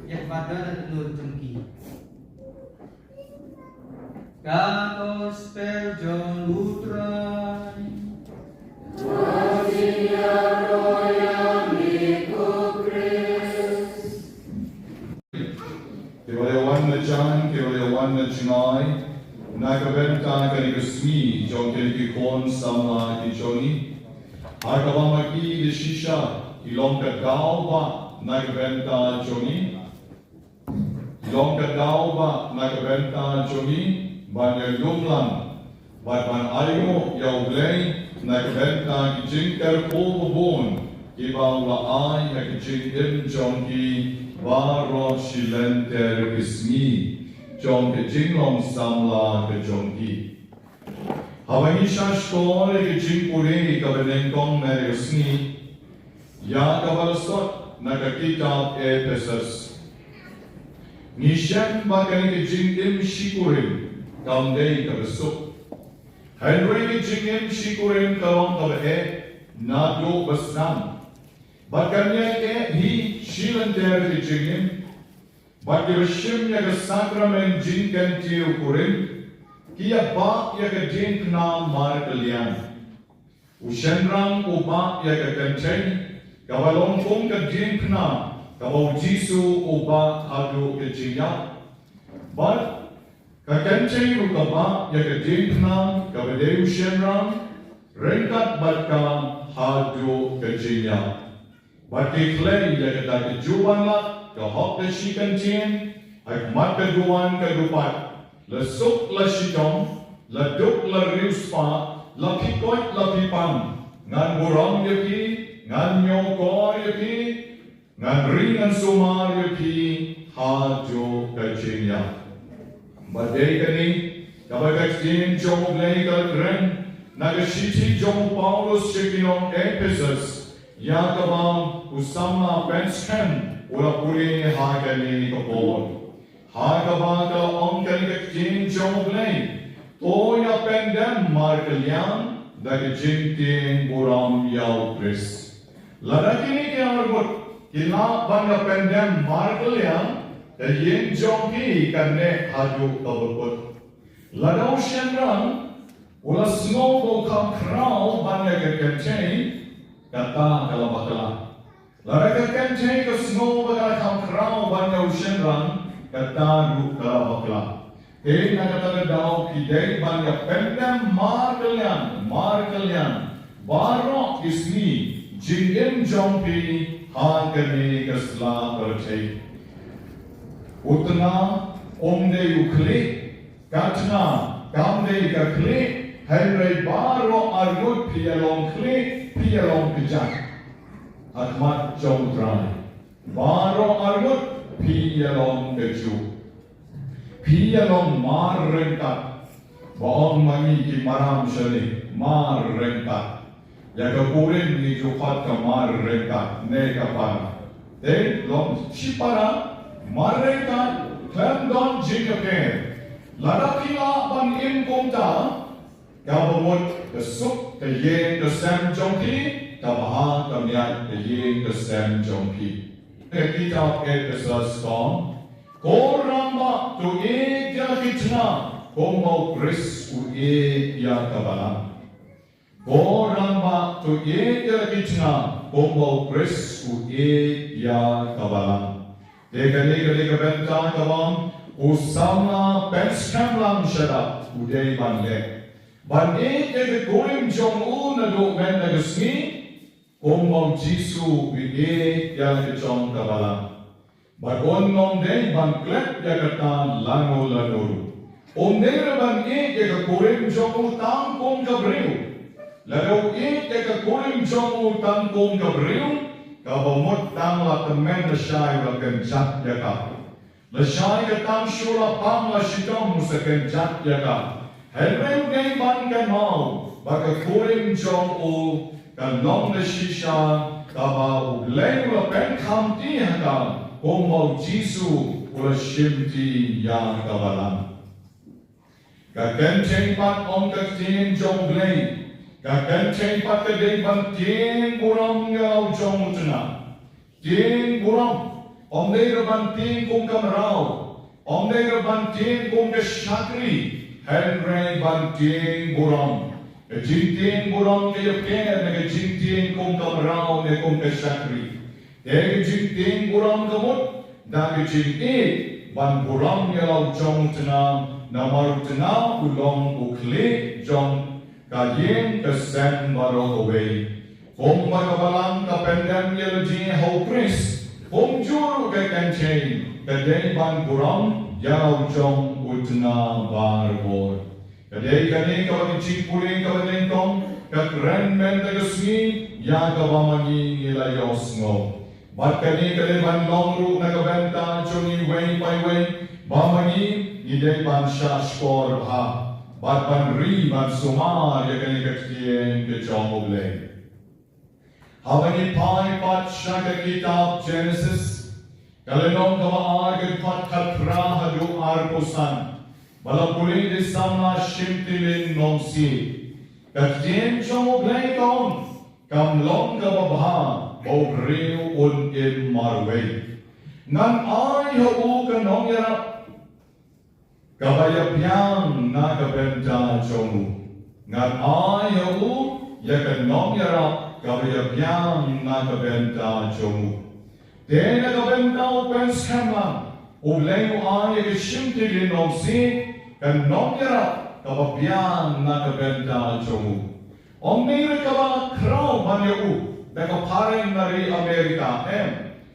ïa kaba don ha tnut jong ki. Ka Gospel jong u Trai. Kiba la wan na jan, kiba la wan na jngai, na ka bynta kane ka sngi jong kine ki khun samla ki jong ngi, ha kaba ma ki da shisha ki long ka daw ba na ka bynta jong ngi. Long ka daw ba na ka bynta jong ngi ban ïalum lang bad ban aiu ïa U Blei na ka bynta ki jingkyrkhu ba bun kiba u la ai ha ki jingim jong ki baroh shi lynter ki sngi jong ka jinglong samla ka jong ki. Haba ngi sngap shuwa ïa ka jingpule kaba nyngkong na ka sngi, ïa kaba la sot na ka kitab Ephesus, ngi shem ba kane ka jingim shi kurim kam dei kaba suk. Hynrei ka jingim shi kurim ka long kaba eh naduh ba sdang. Bad kan ïai eh hi shi lynter ka jingim. Bad kiba shim ïa ka sakramen jingkyntiew kurim ki ïa bah ïa ka diengphna markylliang. U shynrang u bah ïa ka kynthei kaba long kum ka diengphna kaba u Jisu u bah haduh ka jingïap. Bad ka kynthei ruh ka bah ïa ka diengphna kaba dei u shynrang, ryngkat bad ka haduh ka jingïap. Bad ki khlei ïa kata ka juh ban lad ka hok ka shi kyntien ha khmat ka duwan ka dupat, la suk la shitom, la duk la riewspah, la phi koit la phi pan, ngan burom ïa phi, ngan ñiewkor ïa phi, ngan ri ngan sumar ïa phi haduh ka jingïap. Ba dei kane kaba ka ktien jong U Blei ka kren na ka shithi jong u Paulus sha ki nong Ephesus, ïa kaba u samla pynskhem u la pule ha kane ka por. Ha kaba ka la ong kane ka ktien jong U Blei, to ïa pyndem markylliang da ka jingtieng burom ïa U Khrist. Lada kine ki arngut ki lah ban ïa pyndem markylliang, ka ïing jong ki kan neh haduh kaba kut. Lada u shynrang u la sngew ba u kham khraw ban ïa ka kynthei, kata ka la bakla. Lada ka kynthei ka sngew ba ka la kham khraw ban ïa u shynrang, kata ruh ka la bakla. Te na kata ka daw phi dei ban ïa pyndem markylliang, markylliang baroh ki sngi jingim jong phi ha kane ka sla pyrthei. U tnga um dei u khlieh, ka tnga kam dei ka khlieh, hynrei baroh arngut phi ïa long khlieh, phi ïa long kjat ha khmat jong U Trai. Baroh arngut phi ïa long kajuh. Phi ïa long mar ryngkat. Ba ong ma ngi ki maram shane, mar ryngkat. Ïa ka kurim ngi ju khot ka mar ryngkat, ne ka para. Te long shipara, mar ryngkat, khlem don jingkyrkhu. Lada phi lah ban im kumta, kaba mut ka suk ka ïing ka sem jong phi, kaba ha ka miat ka ïing ka sem jong phi. Ka kitab Ephesos ka ong, ko rangbah to ïeit ïa ki tnga, kumba u Khrist u ïeit ïa ka balang. Ko rangbah to ïeit ïa ki tnga, kumba u Khrist u ïeit ïa ka balang. Te kane ka dei ka bynta kaba u samla pynskhem lang shaddap u dei ban leh. Ban ïeit ïa ka kurim jong u naduh mynta ka sngi, kumba u Jisu u ïeit ïa ka jong ka balang. Bad un ym dei ban klet ïa kata lano lano ruh. Um dei ruh ban ïeit ïa ka kurim jong u tang kum ka briew. Lada u ïeit ïa ka kurim jong u tang kum ka briew, kaba mut tang la tymmen lashai u la kynjat ïa ka. Lashai ka tang shu la pang la shitom u sa kynjat ïa ka. Hynrei u dei ban kynmaw ba ka kurim jong u ka long da shisha kaba U Blei u la pynkhamti ha ka, kumba u Jisu u la shimti ïa ka balang. Ka kynthei pat, ong ka ktien jong U Blei, ka kynthei pat ka dei ban tieng burom ïa la u jong u tnga. Tieng burom, ym dei ruh ban tieng kum ka mraw, ym dei ruh ban tieng kum ka shakri, hynrei ban tieng burom. Ka jingtieng burom ka ïapher na ka jingtieng kum ka mraw ne kum ka shakri. Te ka jingtieng burom ka mut da ka jingïeit ban burom ïa la u jong u tnga, namar u tnga u long u khlieh jong ka ïing ka sem baroh kawei. Kumba ka balang ka pyndem ïa lade ha u Khrist, kumjuh ruh ka kynthei ka dei ban burom ïa la u jong u tnga barabor. Ka dei kane kaba ka jingpule kaba nyngkong ka kren mynta ka sngi ïa kaba ma ngi ngi la ïohsngew. Bad kane ka dei ban long ruh na ka bynta jong ngi iwei pa iwei, ba ma ngi ngi dei ban shahshkor bha bad ban ri ban sumar ïa kane ka ktien ka jong U Blei. Haba ngi phai pat sha ka kitab Genesis, ka lynnong kaba ar, ka dkhot khatphra haduh arphew san, ba la pule da i samla Shimtiling Nongsiej. Ka ktien jong U Blei ka ong, kam long kaba bha ba u briew un im marwei. Ngan ai ha u ka nongïarap kaba ïabiang na ka bynta jong u. Ngan ai ha u ïa ka nongïarap kaba ïabiang na ka bynta jong u. Te na ka bynta u pynskhem lang, U Blei u ai ïa ka Shimtiling Nongsiej ka nongïarap kaba biang na ka bynta jong u. Ym dei ruh kaba khraw ban ïa u da ka phareng na ri Amerika, em,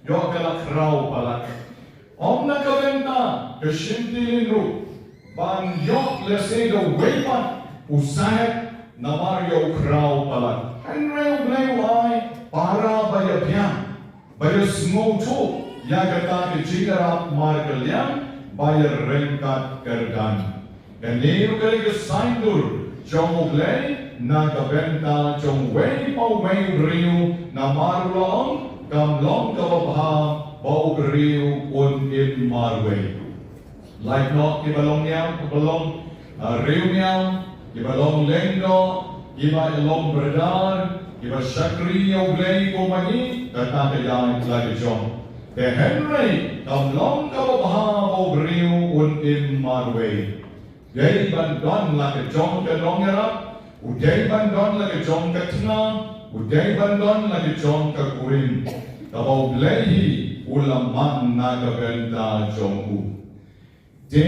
ïoh ka la khraw palat. Ym na ka bynta ka Shimtiling ruh ban ïoh lehse da uwei pat u sahep namar ïa u khraw palat. Hynrei U Blei u ai para ba ïabiang, ba ïasngewthuh ïa kata ka jingïarap markylliang ba ïaryngkat kyrdan. Kane ruh ka dei ka saiñdur jong U Blei na ka bynta jong uwei pa uwei u briew, namar u la ong, kam long kaba bha ba u briew un im marwei. Lait noh kiba long niam, kiba long, ah, riewniam, kiba long lyngdoh, kiba long brother, kiba shakri ïa U Blei kum ma ngi, kata ka dei la ka jong. Te hynrei kam long kaba bha ba u briew un im marwei. Dei ban don la ka jong ka nongïarap, u dei ban don la ka jong ka tnga, u dei ban don la ka jong ka kurim, kaba U Blei hi u la mang na ka bynta jong u. Te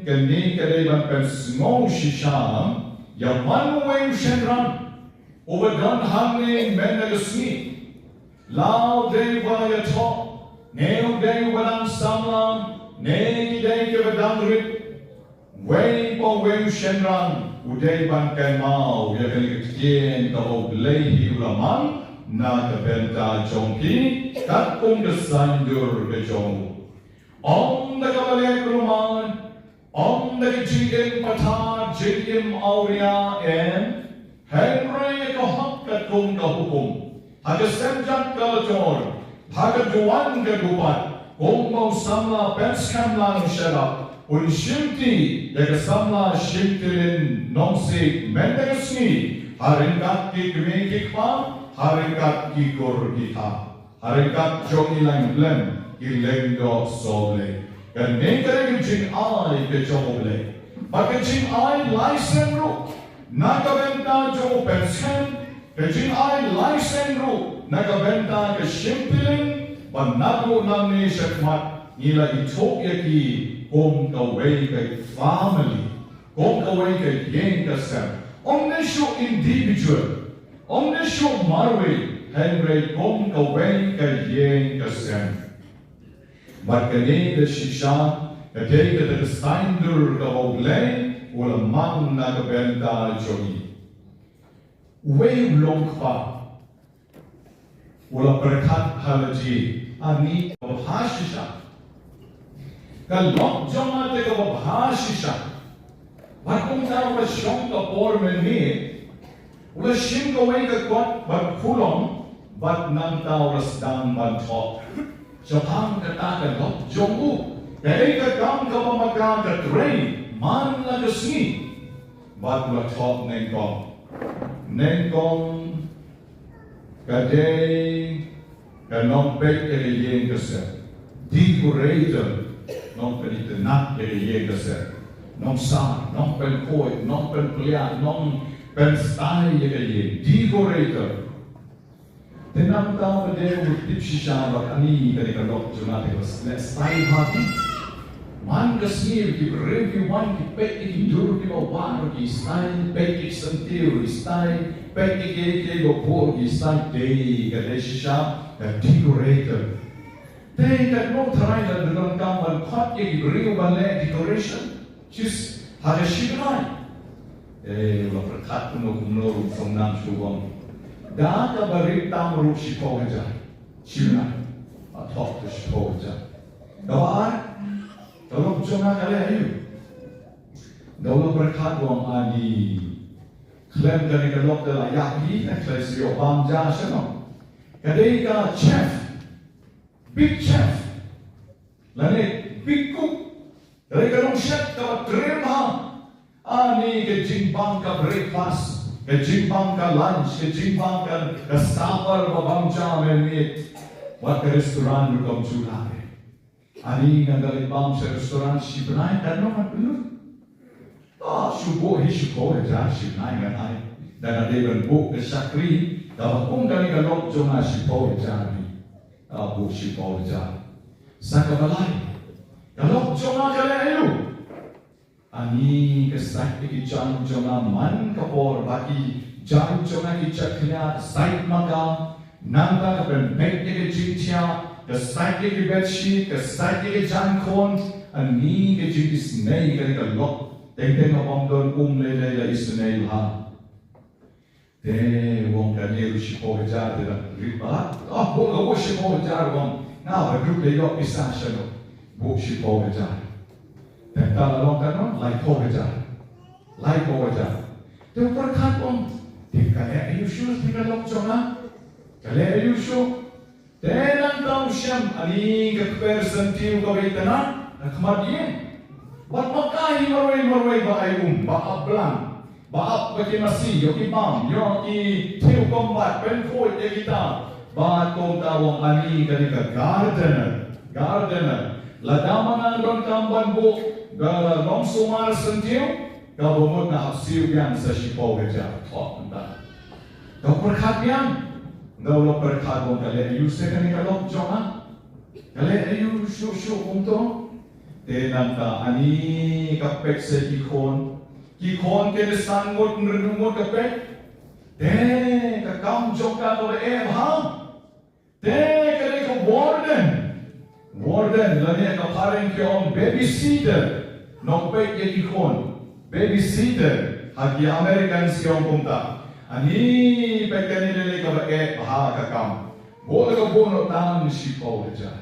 kane ka dei ban pynsngew shisha ïa man uwei u shynrang uba don hangne mynta ka sngi. La u dei uba ïathoh, ne u dei uba dang samla, ne ki dei kiba dang rit. Uwei pa uwei u shynrang u dei ban kynmaw ïa kane ka ktien kaba U Blei hi u la mang na ka bynta jong phi, katkum ka saiñdur ka jong u. Ym da kaba leh kulmar, Ka jingim pathar, jingim awria em, hynrei ka hok katkum ka hukum. Ha ka sem jat ka la jur, ha ka duwan ka dupat, kum u samla pynskhem lang sharap, un shimti ïa ka samla shimtilin nongsih mynta ka sngi, ha ryngkat ki kmie ki kpa, ha ryngkat ki kur ki kha. Ha ryngkat jong i Lainglem ki lyngdoh sawdong. Kane ka dei ka jingai ka jong U Blei. Bad ka jingai lai sien ruh na ka bynta jong u pynskhem, ka jingai lai sien ruh na ka bynta ka shimtilin, bad naduh nangne shakhmat ngi la ithuh ïa ki kum kawei ka family, kum kawei ka ïing ka sem. Ym dei shuh individual, ym dei shuh marwei, hynrei kum kawei ka ïing ka sem. Bad kane da shisha ka dei kata ka saiñdur kaba U Blei u la mang na ka bynta jong ngi. Uwei u longkpa u la pyrkhat ha la jong, ani kaba bha shisha. Ka lok jong nga te kaba bha shisha. Bad kumta u la shong ka por mynmiet, u la shim kawei ka kot bad khulom, bad nangta u la sdang ban thoh shaphang kata ka lok jong u. Ka dei ka kam kaba ma ka ka trei man la ka sngi. Bad u la thoh nyngkong. Nyngkong ka dei ka nongpeit ïa ka ïing ka sem. Decorator, nongpynitynnat ïa ka ïing ka sem. Nongsar, nongpynkhuid, nongpynpliah, nongpynstai ïa ka ïing. Decorator. Te nangta u dei u tip shisha ba kane ka dei ka lok jong nga te ka leh stai bha bha. Man ka sngi ki briew ki wan ki peit ïa ki dur kiba war ki stai, peit ïa ki syntiew ki stai, peit ïa ki, ïa ki ba bun ki stai, dei ka dei shisha ka decorator. Te katno tharai la donkam ban khot ïa ki briew ban leh decoration. Shu ha ka shi bnai. Eh, u la pyrkhat kumno kumno ruh, u nang shu ong, da kaba rit tam ruh shiphew hajar. Shi bnai. Ba thoh ka shiphew hajar. Kaba ar, ka lok jong nga ka leh aïu? Da u la pyrkhat u ong, ani, khlem kane ka lok da la ïap hi, nga khlem shu ïoh bam ja shano. Ka dei ka chef, big chef, lane big cook. Ka dei ka nongchef kaba triem bha. Ani, ka jingbam ka breakfast, ka jingbam ka lunch, ka jingbam ka, ka supper ba bam ja mynmiet. Wat ka restaurant ruh kam ju lah. Ani, nga da leit bam sha restaurant shi bnai, katno ngan pynlut? Ah, shu buh hi shiphew hajar shi bnai ngan ai. Da nga dei ban buh ka shakri, kaba kum kane ka lok jong nga shiphew hajar hi. Ah, buh shiphew hajar. Sa kaba lai. Ka lok jong nga ka leh aïu? Ani, ka sait ïa ki jaiñ jong nga man ka por ba ki jaiñ jong nga ki jakhlia, sait ma ka, nangta ka pynbeit ïa ka jingthiah, ka sait ïa ki bedsheet, ka sait ïa ki jaiñ khun, ani ka jingisynei kane ka lok, teng teng ka bym don um lei lei la isynei bha. Te u ong kane ruh shiphew hajar te dang rit palat. Ah, buh ka buh shiphew hajar u ong. Nga ba duk da ïoh pisa shano. Buh shiphew hajar. Te ta la long katno, laiphew hajar. Laiphew hajar. Te u pyrkhat u ong, te ka leh aïu shuh te ka lok jong nga? Ka leh aïu shuh? Te nangta u shem ani ka kper syntiew kaba itynnat ha khmat ïing. Bad ma ka hi marwei marwei ba ai um, ba ap blang, ba ap ba ki masi, ïoh ki bam, ïoh ki thiew kombat, pynkhuid ïa kita. Bad kumta u ong ani kane ka gardener, gardener. Lada ma nga donkam ban buh, ba long sumar syntiew, kaba mut nga hap siew biang sa shiphew hajar. Thoh mynta. Ka pyrkhat biang. Nga u la pyrkhat u ong ka leh aïu seh kane ka lok jong nga? Ka leh aïu shuh shuh kumto? Te nangta ani ka peit seh ki khun. Ki khun ki dei san ngut hynriew ngut ka peit. Te ka kam jong ka kaba eh bha. Te ka dei ka warden. Warden, lane ka phareng ki ong babysitter. Nongpeit ïa ki khun. Babysitter. Ha ki Americans ki ong kumta. Ani peit kane lei lei kaba eh bha ka kam. Buh la ka buh noh tang shiphew hajar.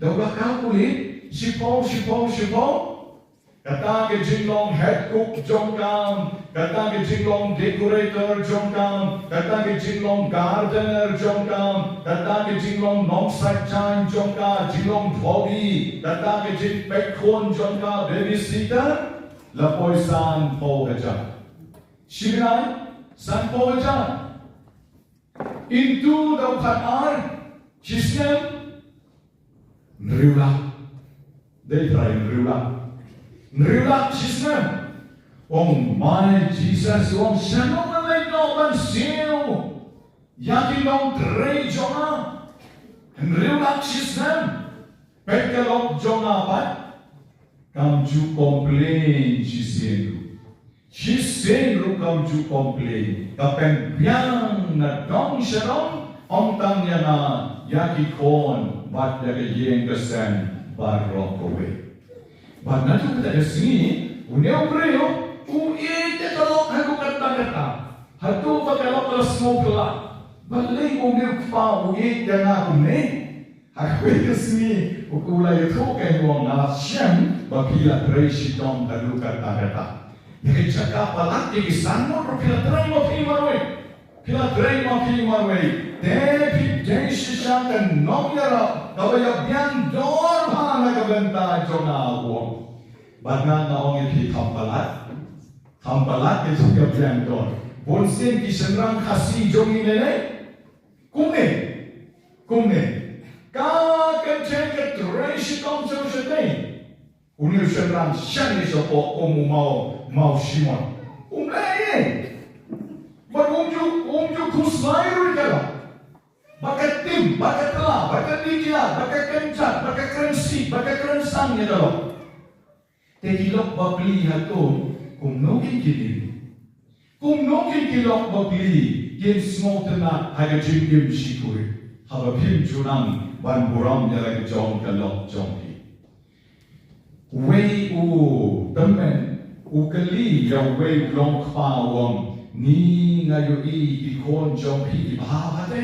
Da u la calculate, shiphew, shiphew, shiphew. Kata ka jinglong head cook jong ka, kata ka jinglong decorator jong ka, kata ka jinglong gardener jong ka, kata ka jinglong nongsaitjaiñ jong ka, jinglong dhobby, kata ka jingpeit khun jong ka, babysitter, la poi sanphew hajar. Shi bnai, sanphew hajar. Into da u khatar, shi snem, hynriew lak. Dei trai hynriew lak. Hynriew lak shi snem. Ong, my Jesus, ong, shano ngan leit noh ban siew ïa ki nongtrei jong nga? Hynriew lak shi snem. Peit ka lok jong nga pat. Kam ju complain shisien ruh. Shisien ruh kam ju complain. Ka pynbiang na dong sha dong, ym tang ïa nga, ïa ki khun bad ïa ka ïing ka sem baroh kawei. Bad naduh kata ka sngi, une u briew u ïeit ïa ka lok haduh katta katta. Haduh ba ka lok ka la sngewphylla. Balei une u kpa u ïeit ïa nga kumne? Ha kawei ka sngi, u la ïathuh kein, u ong, nga la shem ba phi la trei shitom haduh katta katta. Ïa ka jaka palat, ïa ki san ngut ruh phi la trei ma phi marwei. Phi la trei ma phi marwei. Te phi dei shisha ka nongïarap kaba ïa biang dor bha na ka bynta jong nga, u ong. Bad nga nga ong ïa phi, kham palat. Kham palat ka jingïabiang dor. Bunsien ki shynrang Khasi jong ngi ne ne. Kumne, kumne. Ka kynthei ka trei shitom sha u shatei. Une u shynrang shane shapoh kum u maw, maw Shimon. Um leh ei ei. Bad um ju, um ju khuslai ruh ïa ka lok. Ba ka tim, ba ka tla, ba ka dih kiad, ba ka kynjat, ba ka kren sih, ba ka kren sang ïa ka lok. Te ki lok bapli hato kumno kin kin im? Kumno kin ki lok bapli kin sngewtynnat ha ka jingim shi khuri? Haba phim ju nang ban burom ïa la ka jong ka lok jong phi. Uwei u tymmen u kylli ïa uwei u long kpa, u ong, ni nga ïohi ki khun jong phi ki bha bha te.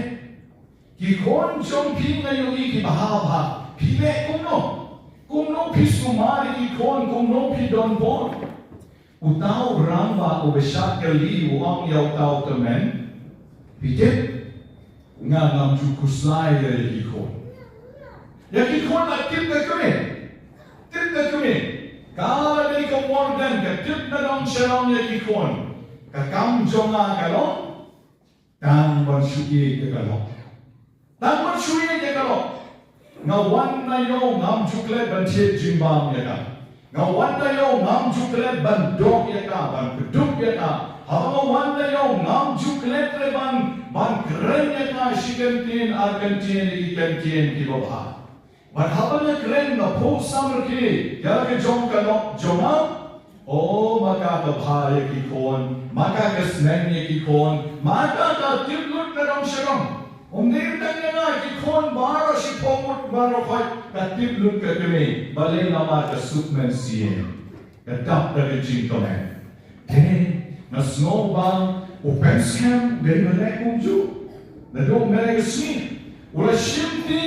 Ki khun jong phi nga ïohi ki bha bha. Phi leh kumno? Kumno phi sumar ïa ki khun, kumno phi don bor? Uta u rangbah uba shah kylli u ong ïa uta u tymmen, phi tip, nga ngam ju khuslai ïa ki khun. Ïa ki khun la tip ka kmie. Tip ka kmie. Ka la dei ka warden ka tip na dong sha dong ïa ki khun. Ka kam jong nga ka long tang ban shu ïeit ïa ka lok. Tang ban shu ïeit ïa ka lok. Nga wan na ïew ngam ju klet ban thied jingbam ïa ka. Nga wan na ïew ngam ju klet ban dok ïa ka, ban kdup ïa ka. Haba nga wan na ïew ngam ju klet re ban, ban kren ïa ka shi kyntien ar kyntien ïa ki kyntien kiba bha. Bad haba nga kren nga phuh samrkhie ïa la ka jong ka lok jong nga. O, ma ka ka bha ïa ki khun, ma ka ka sneng ïa ki khun, ma ka ka tip lut na dong sha dong. Ym dei tang ïa nga, ki khun baroh shiphew ngut baroh khoit ka tip lut ka kmie, balei namar ka suk mynsiem. Ka dap da ka jingkmen. Te nga sngew ba u pynskhem dei ban leh kumjuh. Naduh mynne ka sngi u la shimti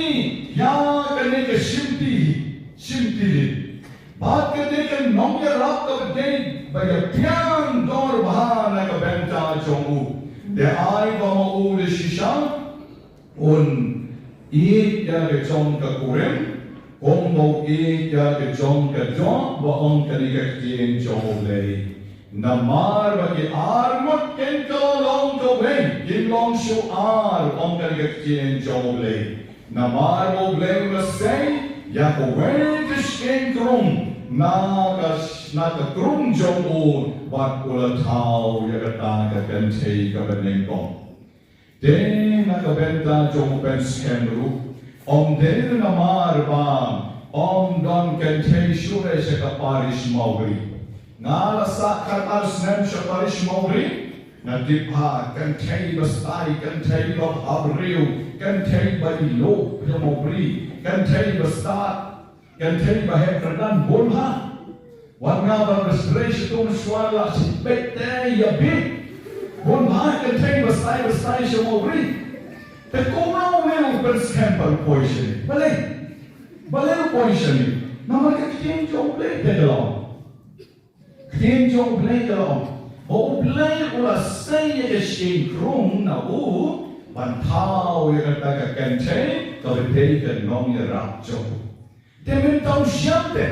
ïa kane ka shimti, shimti lin. Bad ka dei ka nongïarap kaba dei ba ïa biang dor bha na ka bynta jong u. Te ai ba ma u da shisha un ïeit ïa la ka jong ka kurim, kumba u ïeit ïa la ka jong ka doh, ba ong kane ka ktien jong U Blei. Namar ba ki ar ngut kin kylla long kawei, kin long shu ar, ong kane ka ktien jong U Blei. Namar ba U Blei u la sei ïa kawei ka shyieng krung na ka, na ka krung jong u, bad u la thaw ïa kata ka kynthei kaba nyngkong. Te na ka bynta jong u pynskhem ruh, ym dei namar ba ym don kynthei shuh sha ka parish Mawbri. Nga la sah khatar snem sha parish Mawbri. Nga tip bha kynthei ba stai, kynthei ba bhabriew, kynthei ba i luh sha Mawbri, kynthei ba stad. Kynthei ba heh kyrdan bun bha. Wat nga ban sdang sha tu mynshwa la shu peit te ïa bit. Bun bha kynthei ba stai ba stai sha Mawbri. Te kumno une u pynskhem ba u poi shane? Balei? Balei u poi shane? Namar ka ktien jong U Blei te ka long. Ktien jong U Blei ka la ong ba U Blei u la sei ïa ka shyieng krung na u ban thaw ïa kata ka kynthei kaba dei ka nongïarap jong u. Te mynta u shem te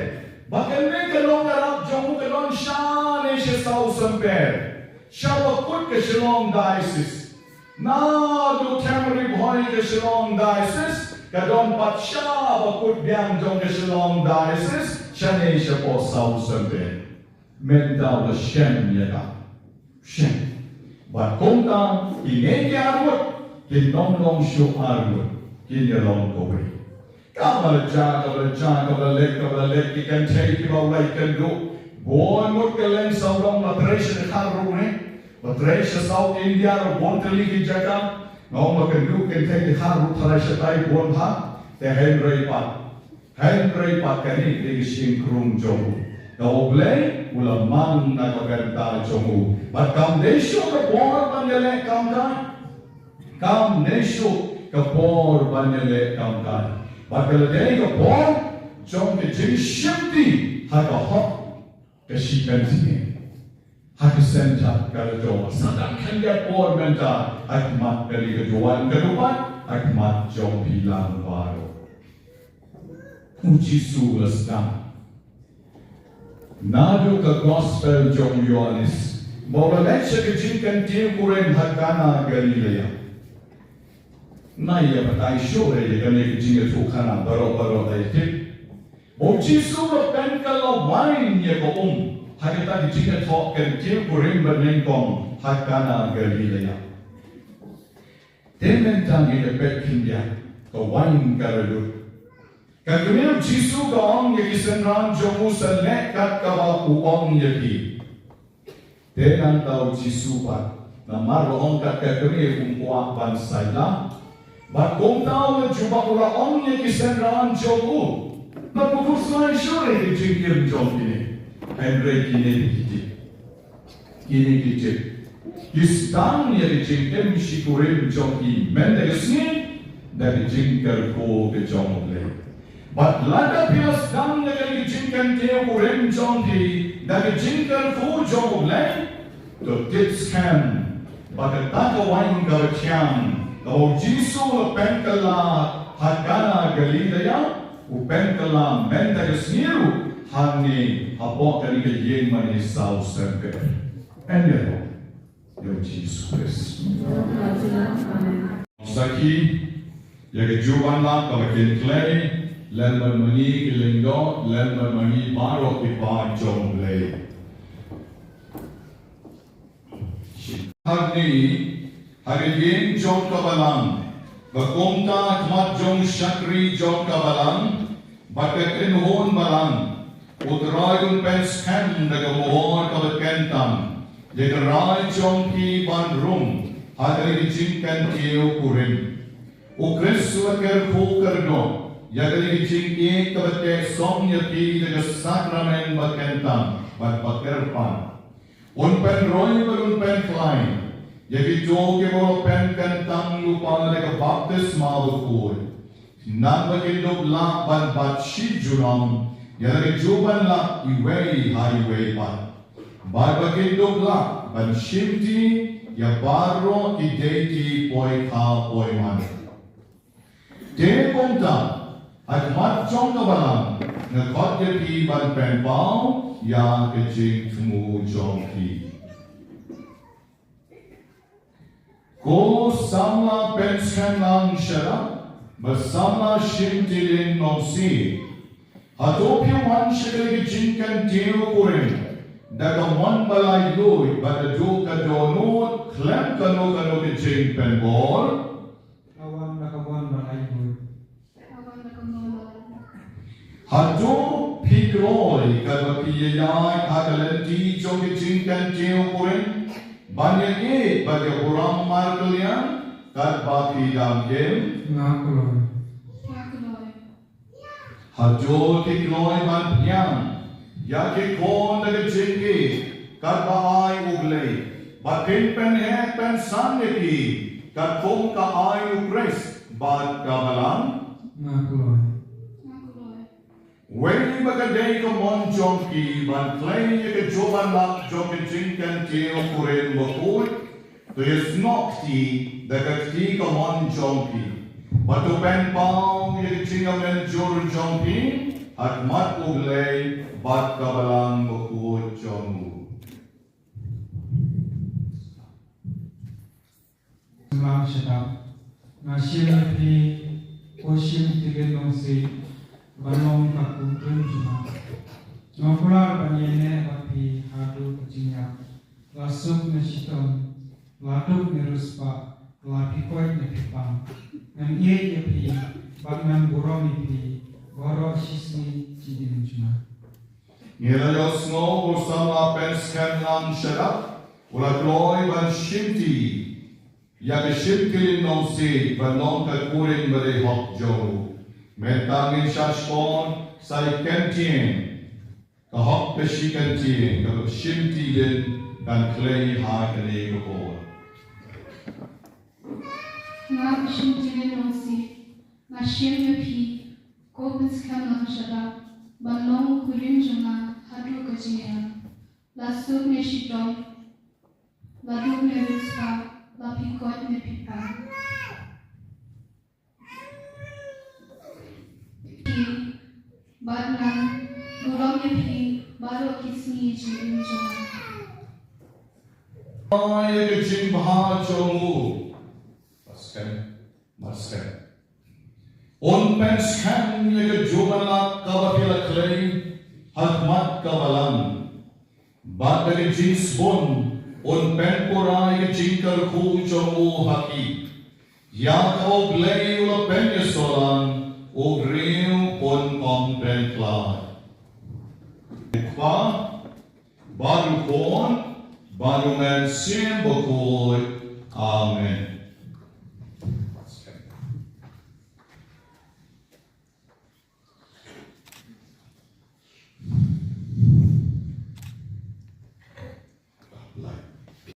ba kane ka nongïarap jong u ka don shane sha South Sempere, sha bakut ka Shillong Diocese. Naduh Temery Bhoi ka Shillong Diocese ka don pat sha bakut biang jong ka Shillong Diocese shane shapoh South Sempere. Mynta u la shem ïa ka. Shem. Bad kumta kine ki arngut kin ym long shuh arngut, kin ïa long kawei. Kaba la jia, kaba la jia, kaba la leit, kaba la leit, ki kynthei kiba u la ïakynduh. Bun ngut kylleng sawdong ba trei sha Dkhar ruh ne, ba trei sha South India ruh bun tylli ki jaka. Nga ong ba kynduh kynthei Dkhar ruh tharai shatai bun bha. Te hynrei pat, hynrei pat kane ka dei ka shyieng krung jong u. Kaba U Blei u la mang na ka bynta jong u. Bad kam dei shuh ka por ban ïaleh kam kai. Kam dei shuh ka por ban ïaleh kam kai. Bad ka la dei ka por jong ka jingshimti ha ka hok ka shi pynsngew. Ha ka seng jong ka la jong sa dang khyndiat por mynta ha khmat kane ka duwan ka duwan ha khmat jong phi lang baroh. U Jisu u la sdang. Naduh ka gospel jong u Ïoannis ba u la leit sha ka jingkyntiew kurim ha Kana Galilea. Nai ïa batai shuh ïa kane ka jingïathuhkhana baroh baroh la ïa tip. Ba u Jisu u la pynkylla wain ïa ka um ha kata ka jingïathoh kyntiew kurim banyngkong ha Kana Galilea. Te mynta ngin ïa peit khyndiat, ka wain ka la lut. Ka kmie u Jisu ka ong ïa ki synran jong u, sa leh kat kaba u ong ïa ki. Te nangta u Jisu pat, namar la ong kat ka kmie um kwah ban saila. Bad kumta u la jubab u la ong ïa ki synran jong u. Bad u khuslai shuh ïa ki jingim jong kine. Hynrei kine ki tip. Kine ki tip. Ki sdang ïa ki jingim shikurim jong ki mynta ka sngi da ki jingkyrkhu ka jong U Blei. Bad lada phi la sdang ïa ki jingkyntiew kurim jong phi da ki jingkyrkhu jong U Blei, to tip skhem ba kata ka wain kaba thiang kaba u Jisu u la pynkylla ha Kana Galilea, u pynkylla mynta ka sngi ruh hangne hapoh kane ka ïing mane South Sempere. Amen. Ïa u Jisu Khrist. Sakhi ïa ka juh ban lap kaba kin kloi, lem bad ma ngi ki lyngdoh, lem bad ma ngi baroh ki paid jong U Blei. Hangne ha ka ïing jong ka balang, ba kumta ha khmat jong u shakri jong ka balang bad ka kynhun balang, U Trai un pynskhem da ka mohor kaba kyntang ïa ka rai jong phi ban rung ha kane ka jingkyntiew kurim. U Khrist u la kyrkhu kyrdoh ïa kane ka jingïeit kaba teh song ïa phi da ka sakramen ba kyntang bad ba kyrpang. Un pynroi bad un pynkhlaiñ ïa kito kiba la pynkyntang lypa da ka baptisma bakhuid, khnang ba kin dup lah ban bat shi junom ïa la ka juh ban lap iwei ha iwei pat, bad ba kin dup lah ban shimti ïa baroh ki deiti poi kha poi man. Te kumta, ha khmat jong ka balang, nga khot ïa phi ban pynpaw ïa ka jingthmu jong phi. Ko samla pynskhem lang sharak bad samla shimti lyngdoh shi, hato phi wan sha ka jingkyntiew kurim da ka mon ba laitluid bad da ka dohnud khlem kano kano ka jingpynbor? Ka wan da ka mon ba laitluid. Hato phi kloi katba phi ïaid ha ka lynti jong ka jingkyntiew kurim ban ïaid bad ïaburom markylliang katba phi dang im? Nga kloi. Nga kloi. Hato phi kloi ban pdiang ïa ki khun da ka jingïeit katba ai U Blei, ba kin pynheh pynsan ïa ki katkum ka aiñ U Khrist bad ka balang? Nga kloi. Nga kloi. Wei ba ka dei ka mon jong ki ban khlei ïa ka jubab lak jong ka jingkyntiew kurim bakhuid, to ïasnoh kti da ka kti ka mon jong ki, bad to pynpaw ïa ka jingïamynjur jong ki ha khmat U Blei bad ka balang bakhuid jong u. Sngewbha shadap. Nga shim ïa phi, ko shim tylli nongsiej, ban long ka kurim jong nga. Nga kular ban ïaineh bad phi haduh ka jingïap. La suk ne shitom, la duk ne riewspah, la phi koit ne phi pang. Ngan ïeit ïa phi, bad ngan burom ïa phi baroh shi sngi jingim jong nga. Ngi la ïohsngew ba u samla Penskhem Langshadap u la kloi ban shimti ïa ka shim tylli nongsiej ban long ka kurim ba dei hok jong u. Mynta ngin sa shkor sa ïa ka ktien, ka hok ka shi ktien kaba shim tylli kan khlei ha kane ka por. Nga u shim tylli nongsiej, nga shim ïa phi, ko Penskhem Langshadap, ban long u kurim jong nga haduh ka jingïap. La suk ne shitom, la duk ne riewspah, la phi koit ne phi pang. Phi, bad ngan burom ïa phi baroh ki sngi jingim jong nga. Ai ïa ka jingbha jong u. Penskhem, Penskhem. Un pynskhem ïa ka jubab lak kaba phi la khlei ha khmat ka balang. Bad da ka jingsbun un pynpura ïa ka jingkyrkhu jong u ha ki. Ïa kaba U Blei u la pynïasoh lang, u briew un ym pynkylla. U Kpa, bad u Khun, bad u Mynsiem Bakhuid. Amen.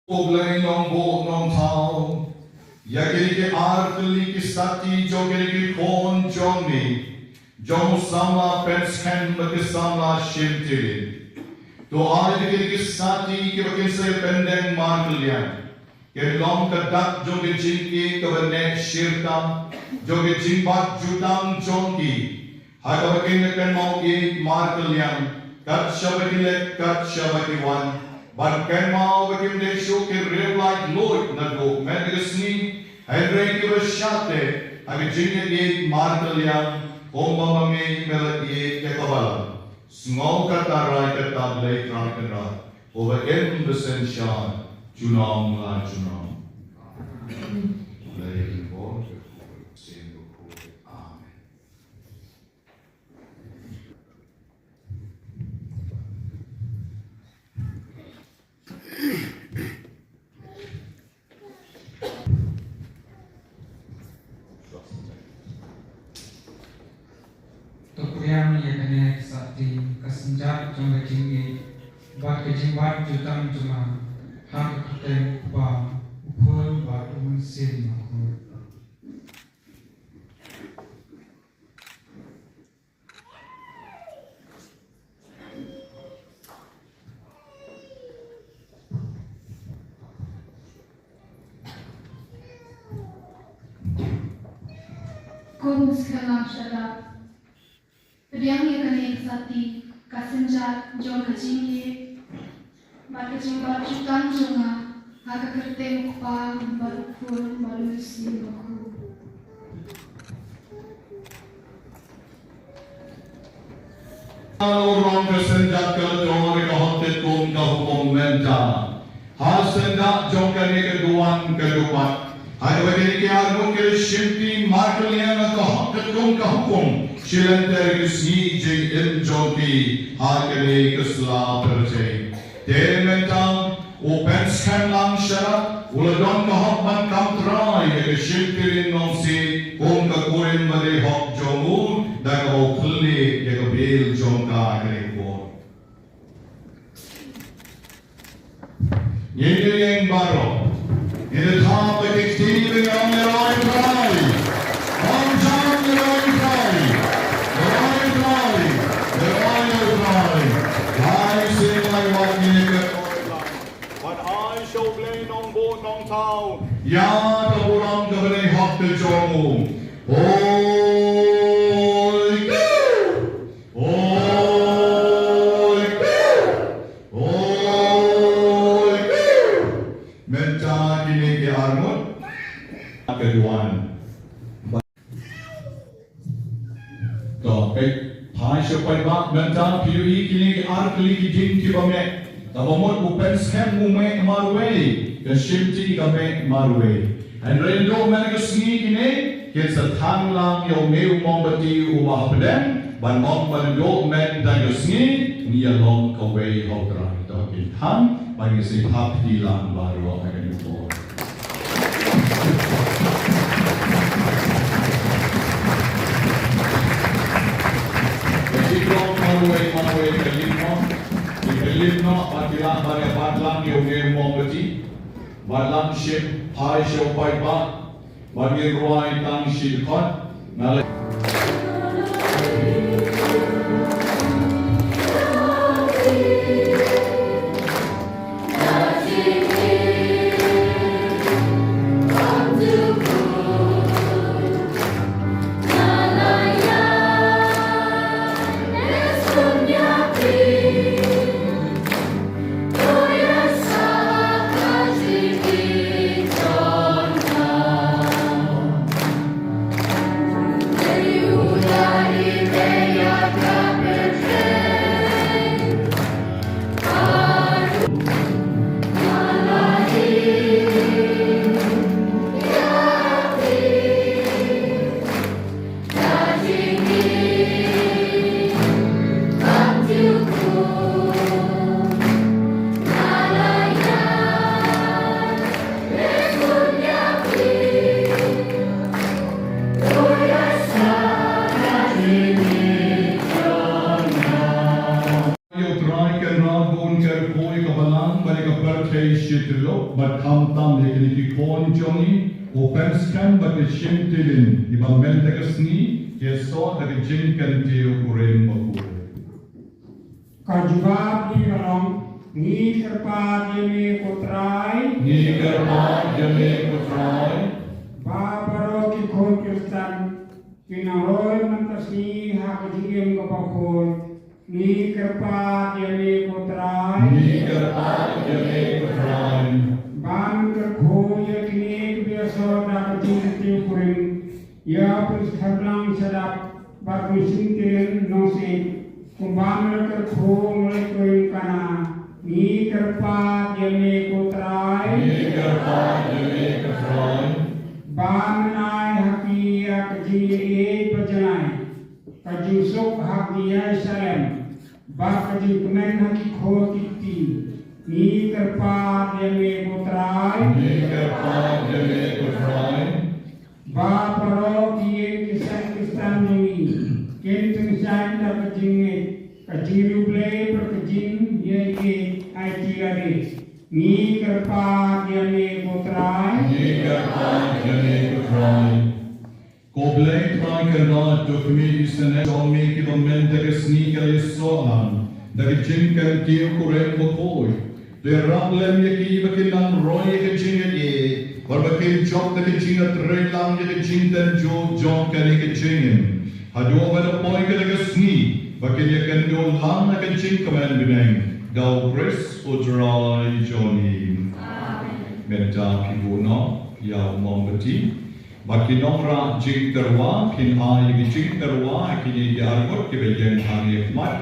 U Blei Nongbuh Nongthaw, ïa kine ki ar tylli ki sakti jong kine ki khun jong me, jong u samla Penskhem bad ki samla shim tylli. To ai ïa kine ki sakti kiba kin sa pyndeng markylliang, kin long ka dak jong ka jingïeit kaba neh shirta, jong ka jingbat jutang jong ki. Ha kaba kin ïa kynmaw ïeit markylliang, kat shaba ki leit, kat shaba ki wan. Ban kynmaw ba kim dei shuh ki riewlaitluid naduh mynta ka sngi, hynrei kiba shah teh ha ka jingïeit markylliang, kumba ma me me la ïeit ïa ka balang. Sngew kata rai kata Blei Trai Kynrad, uba im ba synshar junom la junom. Blei un bor ïa phi. Amen. To pdiang ïa kane ka sakti, ka synjat jong ka jingïeit bad ka jingbat jutang jong nga, ha ka kyrteng u Kpa, u Khun bad u Mynsiem Bakhuid. Ko Penskhem Langshadap, pdiang ïa kane ka sakti, ka synjat jong ka jingïeit bad ka jingbat jutang jong nga, ha ka kyrteng u Kpa bad u Khun bad u Mynsiem Bakhuid. Ka long ka synjat ka la don ka hok katkum ka hukum mynta. Ha syndah jong kane ka duwan ka dupat, ha kaba kine ki arngut ki la shimti markylliang ha ka hok katkum ka hukum, shi lynter ki sngi jingim jong ki ha kane ka sla pyrthei. Te mynta u Penskhem Langshadap u la don ka hok ban kam trai ïa ka shim tylli nongsiej kum ka kurim ba dei hok jong u, da kaba u khleh ïa ka bill jong ka ha kane ka por. Ngin ïeng baroh. Ngin ïa thap ïa ki kti, ngin ïa ong, Ngi la ïeng trai. Ong jam, Ngi la ïeng trai. Ngi la ïeng trai. Nongthaw. Ïa ka burom kaba neh hok ka jong u. Hoi. Hoi. Hoi. Mynta kine ki arngut. Ka duwan. To, peit, phai sha u paidbah, mynta phi ïohi kine ki ar tylli ki jing kiba meh. Kaba mut u pynskhem u meh marwei, ka shimti ka meh marwei. Hynrei naduh mynta ka sngi kine, kin sa thang lang ïa une u mombati uba hapdeng, ban ong ba naduh mynta ka sngi, ngi ïa long kawei ha u Trai. To kin thang, ba ngi sa ïa pdiang lang baroh ha kane ka por. Ka jinglong marwei marwei ka lip noh. Ka lip noh, ba ki lah ban ïa bat lang ïa une u mombati. Bat lang shim, phai sha u paidbah. Ba ngin rwai tang shi dkhot. Nga la Ïa u Trai Kynrad ba un kyrkhu ïa ka balang bad ïa ka pyrthei shi tylli, bad khamtam ïa kine ki khun jong ngi, u pynskhem bad ka shimti lin, kiba mynta ka sngi ki ïasoh da ka jingkyntiew kurim bakhuid. Ka jubab hi ka long, ngi kyrpad ïa me ko Trai. Ngi kyrpad ïa me ko Trai. Ba baroh ki khun Khristan kin nang roi mynta ka sngi ha ka jingim kaba khuid. Ngi kyrpad ïa me ko Trai. Ngi kyrpad ïa me ko Trai. Ban kyrkhu ïa kine kiba ïasoh da ka jingkyntiew kurim. Ïa pynskhem lang shadap bad u shimti lin nongsiej. Kumba me la kyrkhu ha u leit kyrhai Kana. Ngi kyrpad ïa me ko Trai. Ngi kyrpad ïa me ko Trai. Ba men ai ha ki ïa ka jingïeit ba janai. Ka jingsuk ha ki ïa Salem. Bad ka jingkmen ha ki khun ki kti. Ngi kyrpad ïa me ko Trai. Ngi kyrpad ïa me ko Trai. Ba baroh ki ïing ki sem Khristan jong ngi kin tyngshaiñ da ka jingngeit, ka jingriewblei bad ka jingïeit aiti lade. Ngi kyrpad ïa me ko Trai. Ngi kyrpad ïa me ko Trai. Ko Blei Trai Kynrad, to khmih ïa ki sngewbha jong me kiba mynta ka sngi ki la ïasoh lang da ka jingkyntiew kurim bakhuid. To ïarap lem ïa ki ba kin nang roi ïa ka jingïeit, bad ba kin jop da ka jingïatreilang ïa ka jingtynjuh jong kane ka jingim. Haduh ba la poi kata ka sngi ba kin ïakynduh lang ha ka jingkmen bneng da u Khrist u Trai jong ngi. Amen. Mynta phi buh noh ïa u mombati. Ba ki nongrah jingtyrwa kin ai ïa ki jingtyrwa ha kine ki arngut kiba ïeng hangne ha khmat.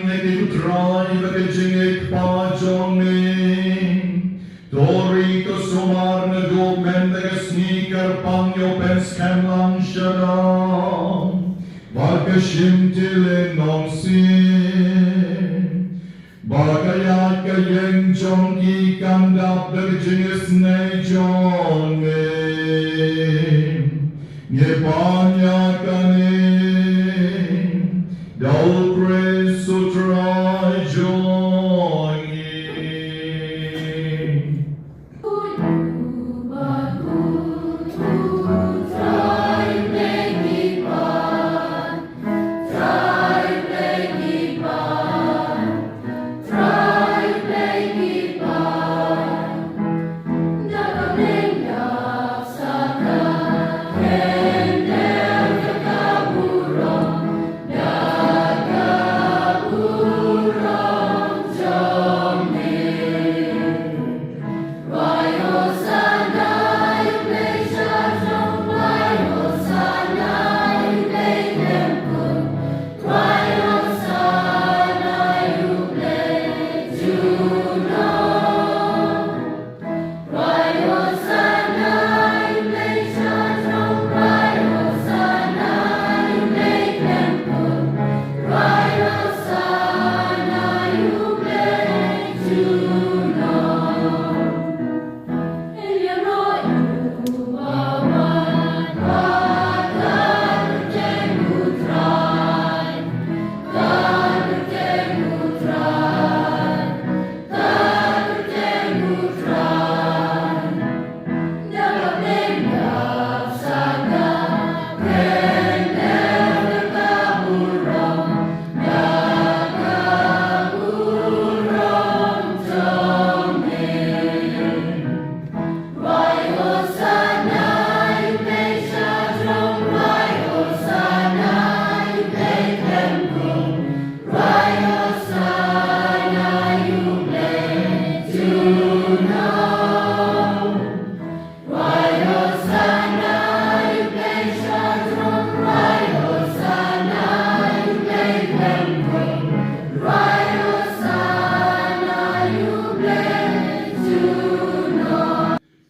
Ïa ki, ko Trai, bad ka jingïeit jong me. To ri, to sumar naduh mynta ka sngi kyrpang ïa u pynskhem lang sha ka, bad ka shim tilin nongsien. Ba ka ïaid ka ïeng jong ki kan dap da ka jingisynei jong me. Ngi pan ïa kane da u Khrist u Trai jong ngi.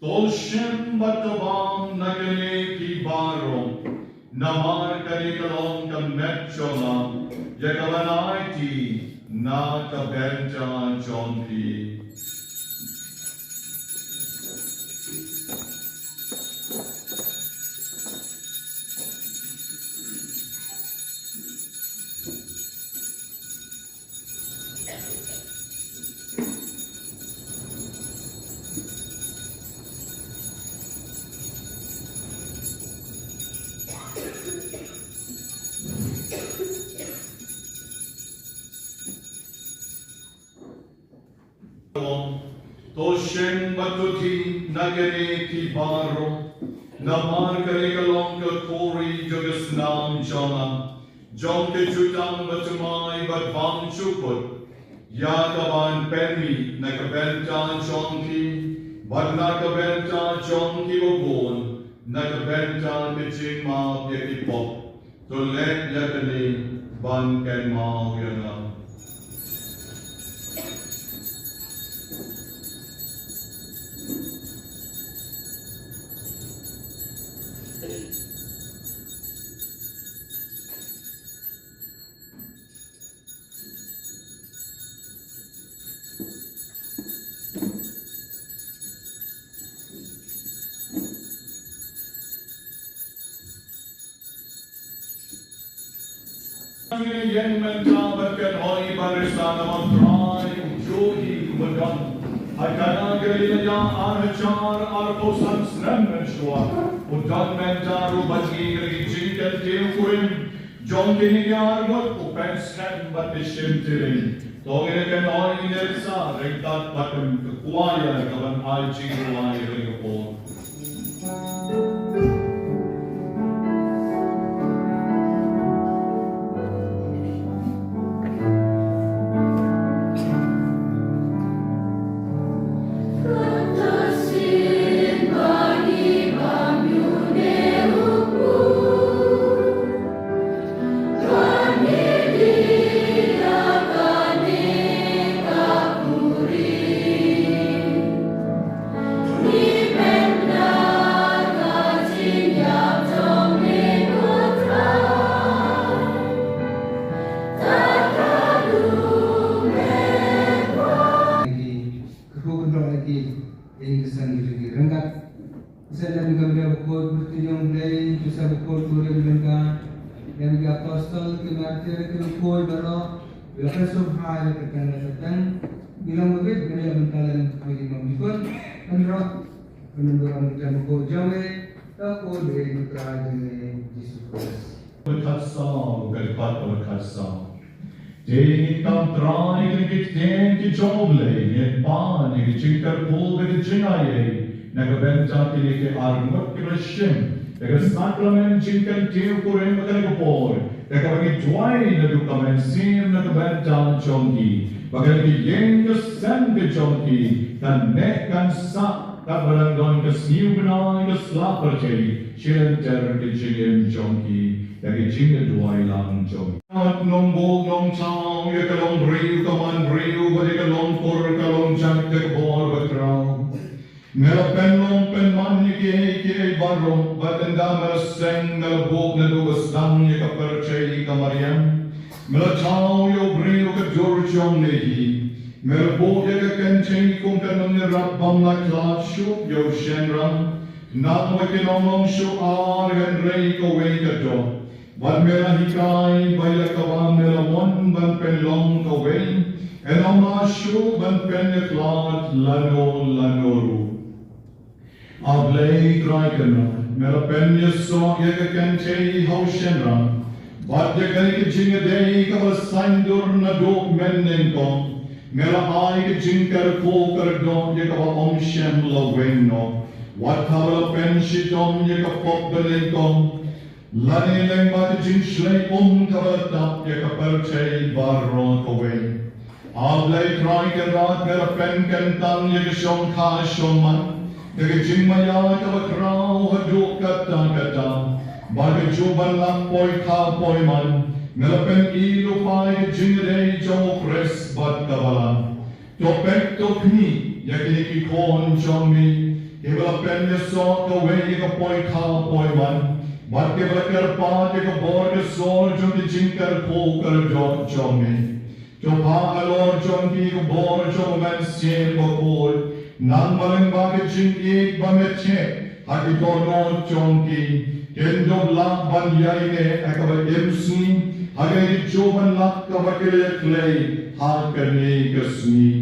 To shem bad to bam na kane, phi baroh, namar kane ka long ka met jong nga, ïa kaban aiti na ka bynta jong phi. To shim bad to die na kane, phi baroh, namar kane ka long ka khuri jong ka snam jong nga, jong ka jutang bathymmai bad bymjukut, ïa kaban pynmih na ka bynta jong phi bad na ka bynta jong kiba bun, na ka bynta ka jingmap ïa ki pop. To leh ïa kane ban kynmaw ïa nga. Ngi ïeng mynta bad kynhoi ban risa namar U Trai u ju ïohi u badon. Ha Kana Galilea ar hajar arphew san snem mynshuwa, u don mynta ruh bad ngi ha ki jingkyntiew kurim jong kine ki arngut, u pynskhem bad pynshim tilin. To ngin ïa kynhoi, ngin ïa risa ryngkat bad ka choir kaban ai jingduwai ha kane ka por. Te ki nongpoi baroh, ki la pynshong hai la ka tang la ka tang, ki long ba bit, ki la mynta la ka jingmam jukut, hynrei, ka nongburom ka jam ko jong e, ta ko dei u Trai jong e, Jisu Khrist. Khatsaw, ka dei pat ka khatsaw. Te ngin kam Trai ïa kine ki ktien ki jong U Blei, ngin pan ïa ki jingkyrkhu bad ki jingaiei na ka bynta kine ki arngut kiba la shim da ka sakramen jingkyntiew kurim ha kane ka por, da kaba ngi duwai naduh ka mynsiem na ka bynta jong ki, ba kane ka ïing ka sem ka jong ki kan neh kan sah katba dang don ka sniew bnai, ka sla pyrthei, shilynter ka jingim jong ki da ka jingduwai lang jong ki. Nongbuh nongthaw ïa ka longbriew ka manbriew bad ïa ka longkur ka longjait da ka bor bakhraw. Me la pynlong pynman ïa kiei kiei baroh bad ynda me la seng me la buh naduh ba sdang ïa ka pyrthei ka mariang. Me la thaw ïa u briew ka dur jong me hi. Me la buh ïa ka kynthei kum ka nongïarap bym la khlad shuh ïa u shynrang. Nang ba kin ym long shuh ar hynrei kawei ka doh. Bad me la hikai ba ïa kaba me la mon ban pynlong kawei, yn ym lah shuh ban pynïakhlad lano lano ruh. A Blei Trai Kynrad, me la pynïasoh ïa ka kynthei ha u shynrang, bad ïa kane ka jingïadei kaba saiñdur naduh mynnyngkong, me la ai ka jingkyrkhu kyrdoh ïa kaba ym shym la weng noh, wat haba la pynshitom ïa ka pop banyngkong, lane lyngba ka jingshlei um kaba la tap ïa ka pyrthei baroh kawei. A Blei Trai Kynrad, me la pynkyntang ïa ka shongkha shongman da ka jingmaïa kaba khraw haduh katta katta, ba kajuh ban lak poi kha poi man, me la pyni lypa ïa ka jingïadei jong u Khrist bad ka balang. To peit to khmih ïa kine ki khun jong me, kiba la pynïasoh kawei ïa ka poi kha poi man, bad kiba la kyrpad ïa ka bor ka sor jong ka jingkyrkhu kyrdoh jong me. To phah halor jong ki ka bor jong u Mynsiem Bakhuid, nang ba lyngba ka jingïeit ba me theh ha ki dohnud jong ki, kin dup lah ban ïaineh ha kaba im sngi ha kane kajuh ban lak kaba ki la ïakhlei ha kane ka sngi.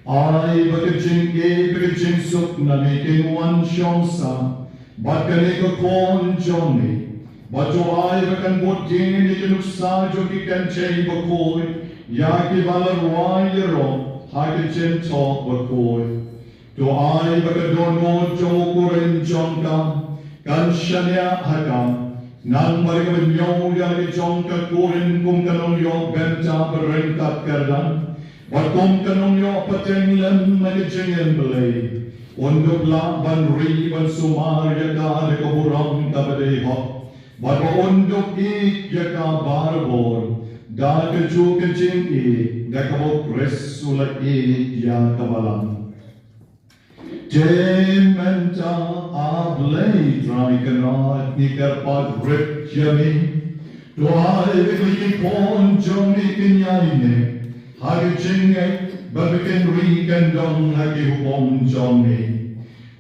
Ai ba ka jingïeit bad ka jingsuk na me kin wan shong sah bad kane ka khun jong me. Bad to ai ba kan bud dien ïa ki nuksa jong ki kynthei bakhuid ïa kiba la rwai ïaroh ha ka jingthoh bakhuid. To ai ba ka dohnud jong u kurim jong ka kan shaniah ha ka, nang ba ka ban ïoh ïa la ka jong ka kurim kum ka nongïoh bynta ba ryngkat kyrdan, bad kum ka nongïoh pateng lem na ka jingim Blei. Un dup lah ban ri ban sumar ïa ka da ka burom kaba dei hok, bad ba un dup ïeit ïa ka barabor da kajuh ka jingïeit da kaba u Khrist u la ïeit ïa ka balang. Te mynta, A Blei Trai Kynrad, ngi kyrpad rit ïa me. To ai ba kine ki khun jong me kin ïaineh ha ka jingngeit, bad ba kin ri kyndong ha ki hukum jong me.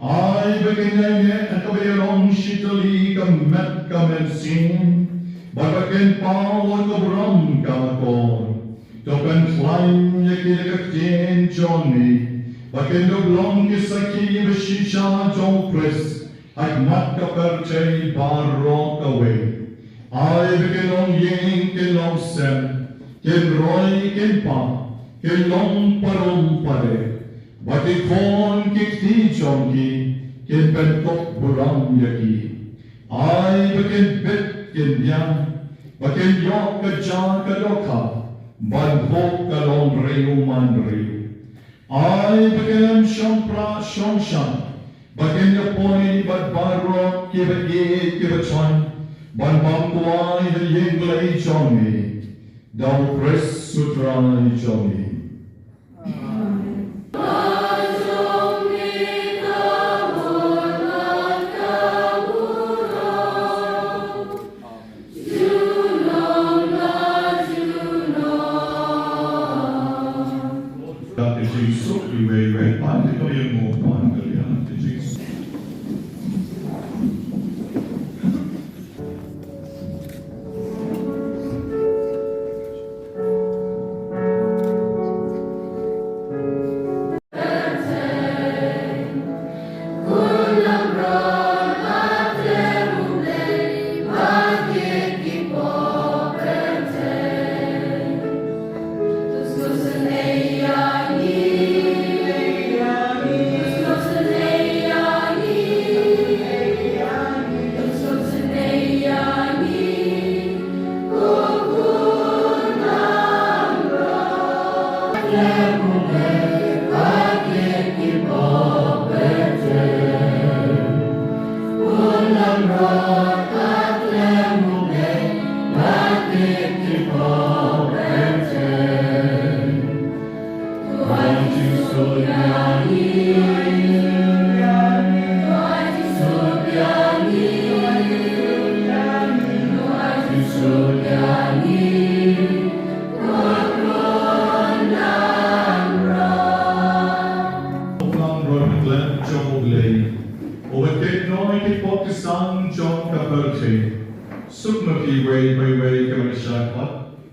Ai ba kin ïaineh ha kaba ïalong shi tylli ka met ka mynsiem, bad ba kin paw ka burom ka akor. To pynkhlaiñ ïa ki da ka ktien jong me, ba kin dup long ki sakhi ba shisha jong u Khrist ha khmat ka pyrthei baroh kawei. Ai ba kin long ïing, kin long sem, kin roi, kin pang, kin long parom padeh, ba ki khun ki kti jong ki kin pynkup burom ïa ki. Ai ba kin bit kin biang, ba kin ïoh ka jaka dohkha ban buh ka longbriew manbriew. Ai ba kin ym shong prah shong shang, ba kin ïapoi bad baroh kiba ïeit kiba thoiñ ban bam kwai ha ïing Blei jong me, da u Khrist u Trai jong me.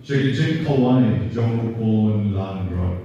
Sha ki jingkawani jong u Paul Langdrot.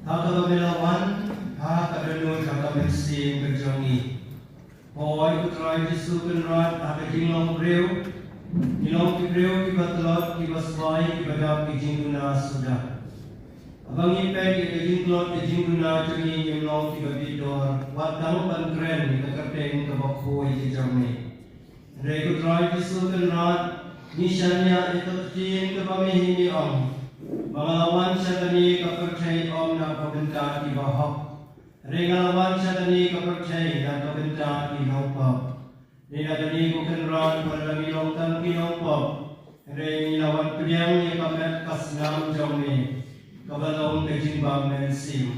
Ha kaba me la wan, ha ka dohnud ha ka mynsiem ka jong ngi. Hooid ko Trai Jisu Kynrad, ha ka jinglong briew, ngi long ki briew kiba tlot, kiba swai, kiba dap ki jingduna suda. Haba ngi peit ïa ka jingtlot ka jingduna jong ngi, ngim long kiba bit dor, wat tang ban kren ïa ka kyrteng kaba khuid ka jong me. Hynrei ko Trai Jisu Kynrad, ngi shaniah ïa ka ktien kaba me hi me ong, ba nga la wan sha kane ka pyrthei ym na ka bynta kiba hok, hynrei nga la wan sha kane ka pyrthei na ka bynta ki nongpop. Dei na kane ko Kynrad, ba lada ngi long tang ki nongpop, hynrei ngi la wan pdiang ïa ka met ka snam jong me, kaba long ka jingbam mynsiem.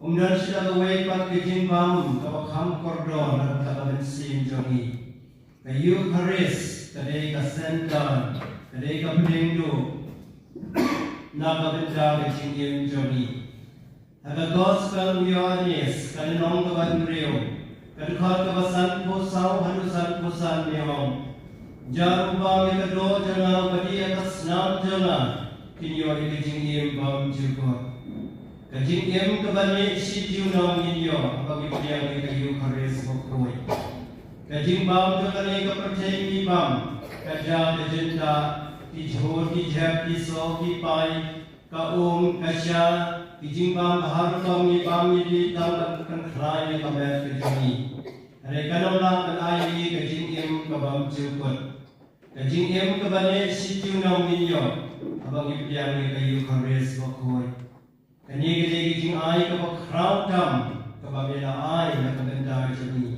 Ym don shuh kawei pat ka jingbam kaba kham kordor na ka bynta ka mynsiem jong ngi. Ka Eukharist ka dei ka center, ka dei ka pdeng duh na ka bynta ka jingim jong ngi. Ha ka Gospel u Ïoannis, ka lynnong kaba hynriew, ka dkhot kaba sanphew saw haduh sanphew san, me ong: Jar uba ïa ka doh jong nga, uba dih ïa ka snam jong nga, kin ïoh ïa ka jingim bymjukut. Ka jingim kaba neh shi junom ngin ïoh haba ngi pdiang ïa ka Eukharist bakhuid. Ka jingbam jong kane ka pyrthei ngi bam, ka jia ka jyndah, ki jhur ki jhep, ki soh ki pai, ka um ka sha, ki jingbam ba har rukom ngi bam, ngi dih tang ban pynkhlaiñ ïa ka met ka jong ngi. Hynrei kan ym lah ban ai ïa ngi ka jingim ka bymjukut. Ka jingim kaba neh shi junom ngin ïoh haba ngi pdiang ïa ka Eukharist bakhuid. Kane ka dei ka jingai kaba khraw tam kaba me la ai na ka bynta jong ngi.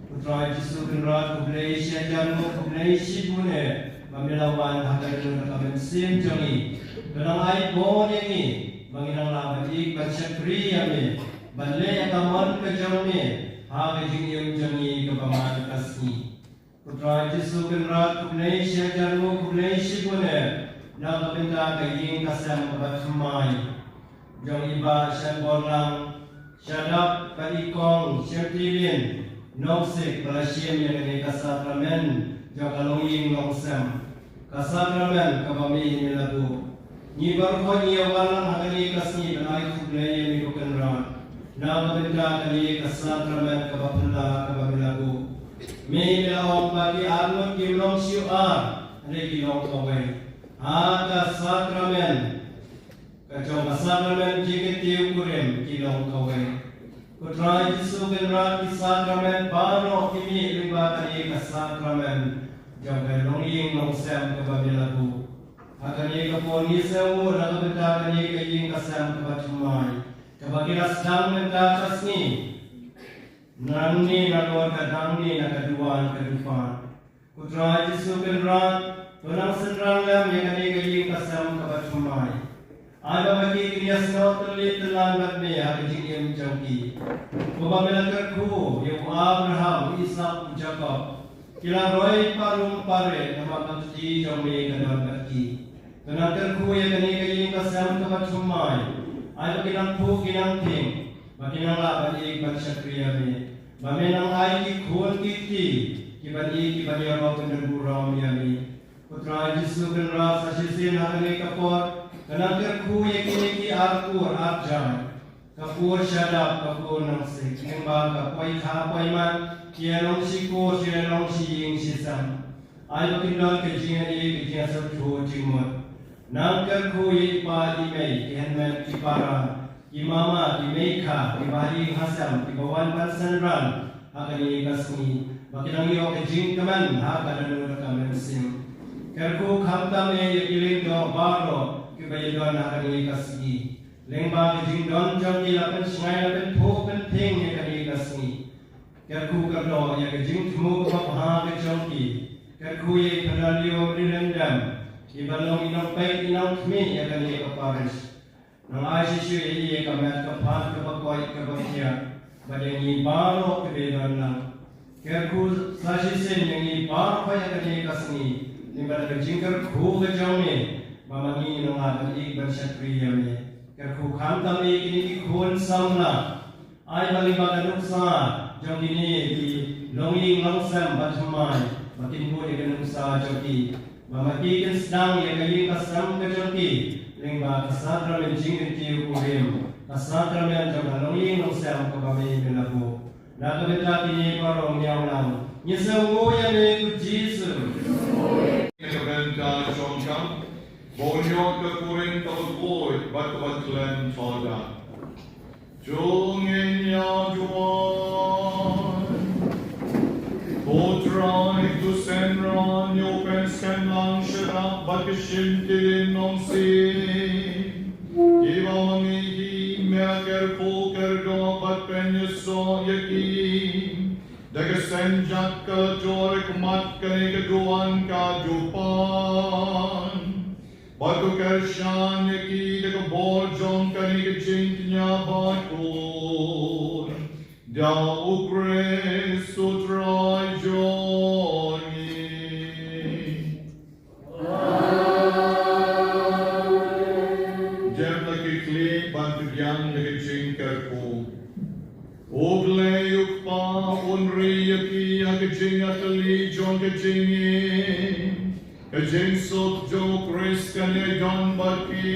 Ko Trai Jisu Kynrad, khublei shihajar nguh, khublei shibun eh ba me la wan ha ka dohnud ka mynsiem jong ngi. To nang ai bor ïa ngi ba ngin nang lah ban ïeit ban shakri ïa me, ban leh ïa ka mon ka jong me ha ka jingim jong ngi kaba man ka sngi. Ko Trai Jisu Kynrad, khublei shihajar nguh, khublei shibun eh na ka bynta ka ïing ka sem kaba thymmai jong i Bah Shanborlang Shadap bad i Kong Shemtilin Nongsik, ba la shim ïa kane ka sakramen jong ka longïing longsem, ka sakramen kaba me hi me la buh. Ngi baroh ngi ïa wan lang ha kane ka sngi ban ai khublei ïa me ko Kynrad na ka bynta kane ka sakramen kaba phylla kaba me la buh. Me hi me la ong ba ki arngut kim long shuh ar, hynrei ki long kawei. Ha ka sakramen ka jong ka sakramen jingkyntiew kurim ki long kawei. Ko Trai Jisu Kynrad, ki sakramen baroh ki mih lyngba kane ka sakramen jong ka longïing longsem kaba me la buh. Ha kane ka por ngi sngewbha na ka bynta kane ka ïing ka sem kaba thymmai, kaba ki la sdang mynta ka sngi, nangne nalor ka nangne na ka duwan ka dukhan. Ko Trai Jisu Kynrad, to nang synran lem ïa kane ka ïing ka sem kaba thymmai. Ai ba ma ki kin ïasnoh tylli tyllan bad me ha ka jingim jong ki. Kumba me la kyrkhu ïa u Abraham, u Isak, u Jakob, ki la roi parum pareh namar ka kti jong me ka don bad ki. To nang kyrkhu ïa kane ka ïing ka sem kaba thymmai. Ai ba ki nang phuh ki nang thieng, ba ki nang lah ban ïeit ban shakri ïa me. Ba me nang ai ki khun ki kti kiban ïeit kiban ïarap ban don burom ïa me. Ko Trai Jisu Kynrad, sa shisien ha kane ka por, to nang kyrkhu ïa kine ki ar kur ar jait, ka kur Shadap, ka kur Nongsik, lyngba ka poi kha poi mat, ki ïa long shi kur, ki ïa long shi ïing shi sem. Ai ba kin don ka jingïadei, ka jingïasyrthuh jingmut. Nang kyrkhu ïa i pa i mei, ki hynmen ki para, ki mama, ki meikha, ki bahaïing hasem, kiba wan ban synran ha kane ka sngi ba ki dang ïoh ka jingkmen ha ka dohnud ka mynsiem. Kyrkhu khamtam ïa ki lyngdoh baroh kiba ïadon ha kane ka sngi. Lyngba ka jingdon jong ki la pynshngaiñ, la pynthuh pynphieng ïa kane ka sngi. Kyrkhu kyrdoh ïa ka jingthmu kaba bha ka jong ki. Kyrkhu ïa i Fernando Rilendam, iba long i nongpeit i nongkhmih ïa kane ka parish. Nang ai shisha ïa i ïa ka met ka phad kaba koit kaba khiah bad ïa ngi baroh kiba don lang. Kyrkhu sa shisien ïa ngi baroh ïa kane ka sngi, lyngba ka jingkyrkhu ka jong me, ba ma ngi nang ban ïeit ban shakri ïa me. Kyrkhu khamtam ïa kine ki khun samla. Ai ba lyngba ka nuksa jong kine ki longïing longsem ba thymmai, ba kin bud ïa ka nuksa jong ki, ba ma ki kin sdang ïa ka ïing ka sem ka jong ki lyngba ka sakramen jingkyntiew kurim, ka sakramen jong ka longïing longsem kaba me me la buh. Na ka bynta kine baroh ngi ong lang, ngi sngewnguh ïa me ko Jisu. Ka bynta jong ka, ba un ïoh ka kurim kaba khuid bad kaba khlem thoh da. To ngin ïa duwai. Ko Trai, to sngewthuh ïa u pynskhem lang shakhmat bad ka shim ki lynnongsih, kiba ma ngi hi me kyrkhu kyrdoh bad pynïasoh ïa ki da ka seng jong ka la jur ha khmat kane ka duwan ka jong phi. Bad to kyrshan ïa ki da ka bor jong kane ka jingkñia bakhuid. Da u Khrist u Trai jong ngi. Amen. Dep la ki khlieh ban pdiang ïa ka jingkyrkhu. U Blei u Kpa un ri ïa phi ha ka jingïatylli jong ka jingim. Ka jingsuk jong u Khrist kan ïadon bad phi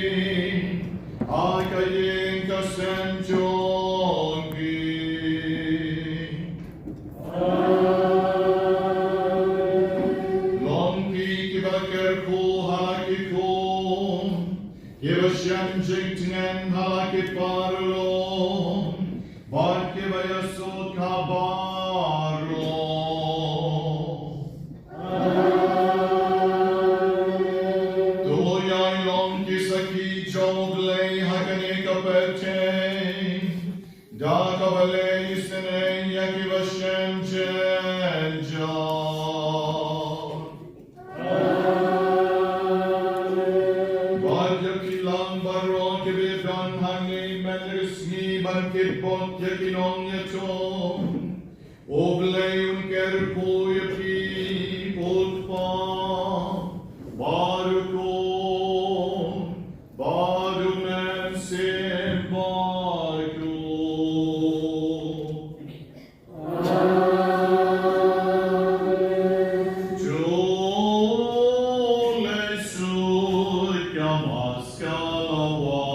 ha ka ïing ka sem jong phi. Long phi kiba kyrkhu ha la ki khun, kiba shem jingtngen ha la ki paralok, bad kiba ïasuk ha baroh. To ïa long ki sakhi jong u Blei ha kane ka pyrthei, da kaba leh isynei ïa kiba shem jynjar. Bad ïa phi lang baroh kiba don hangne mynta ka sngi ban kitbok ïa ki nongïathuh. U Blei un kyrkhu ïa phi, u Kpa, bad u Khun, bad u Mynsiem Bakhuid. Amen. To leit suk ïa ka Mass ka la wai.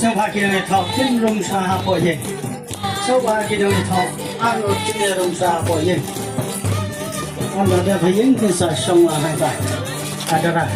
Sngewbha ki nongïathoh, kin rung sha hapoh ïing. Sngewbha ki nongïathoh, arngut kin rung sha hapoh ïing. Ynda dep ha ïing kin sa shong lang hangta. Ka dara.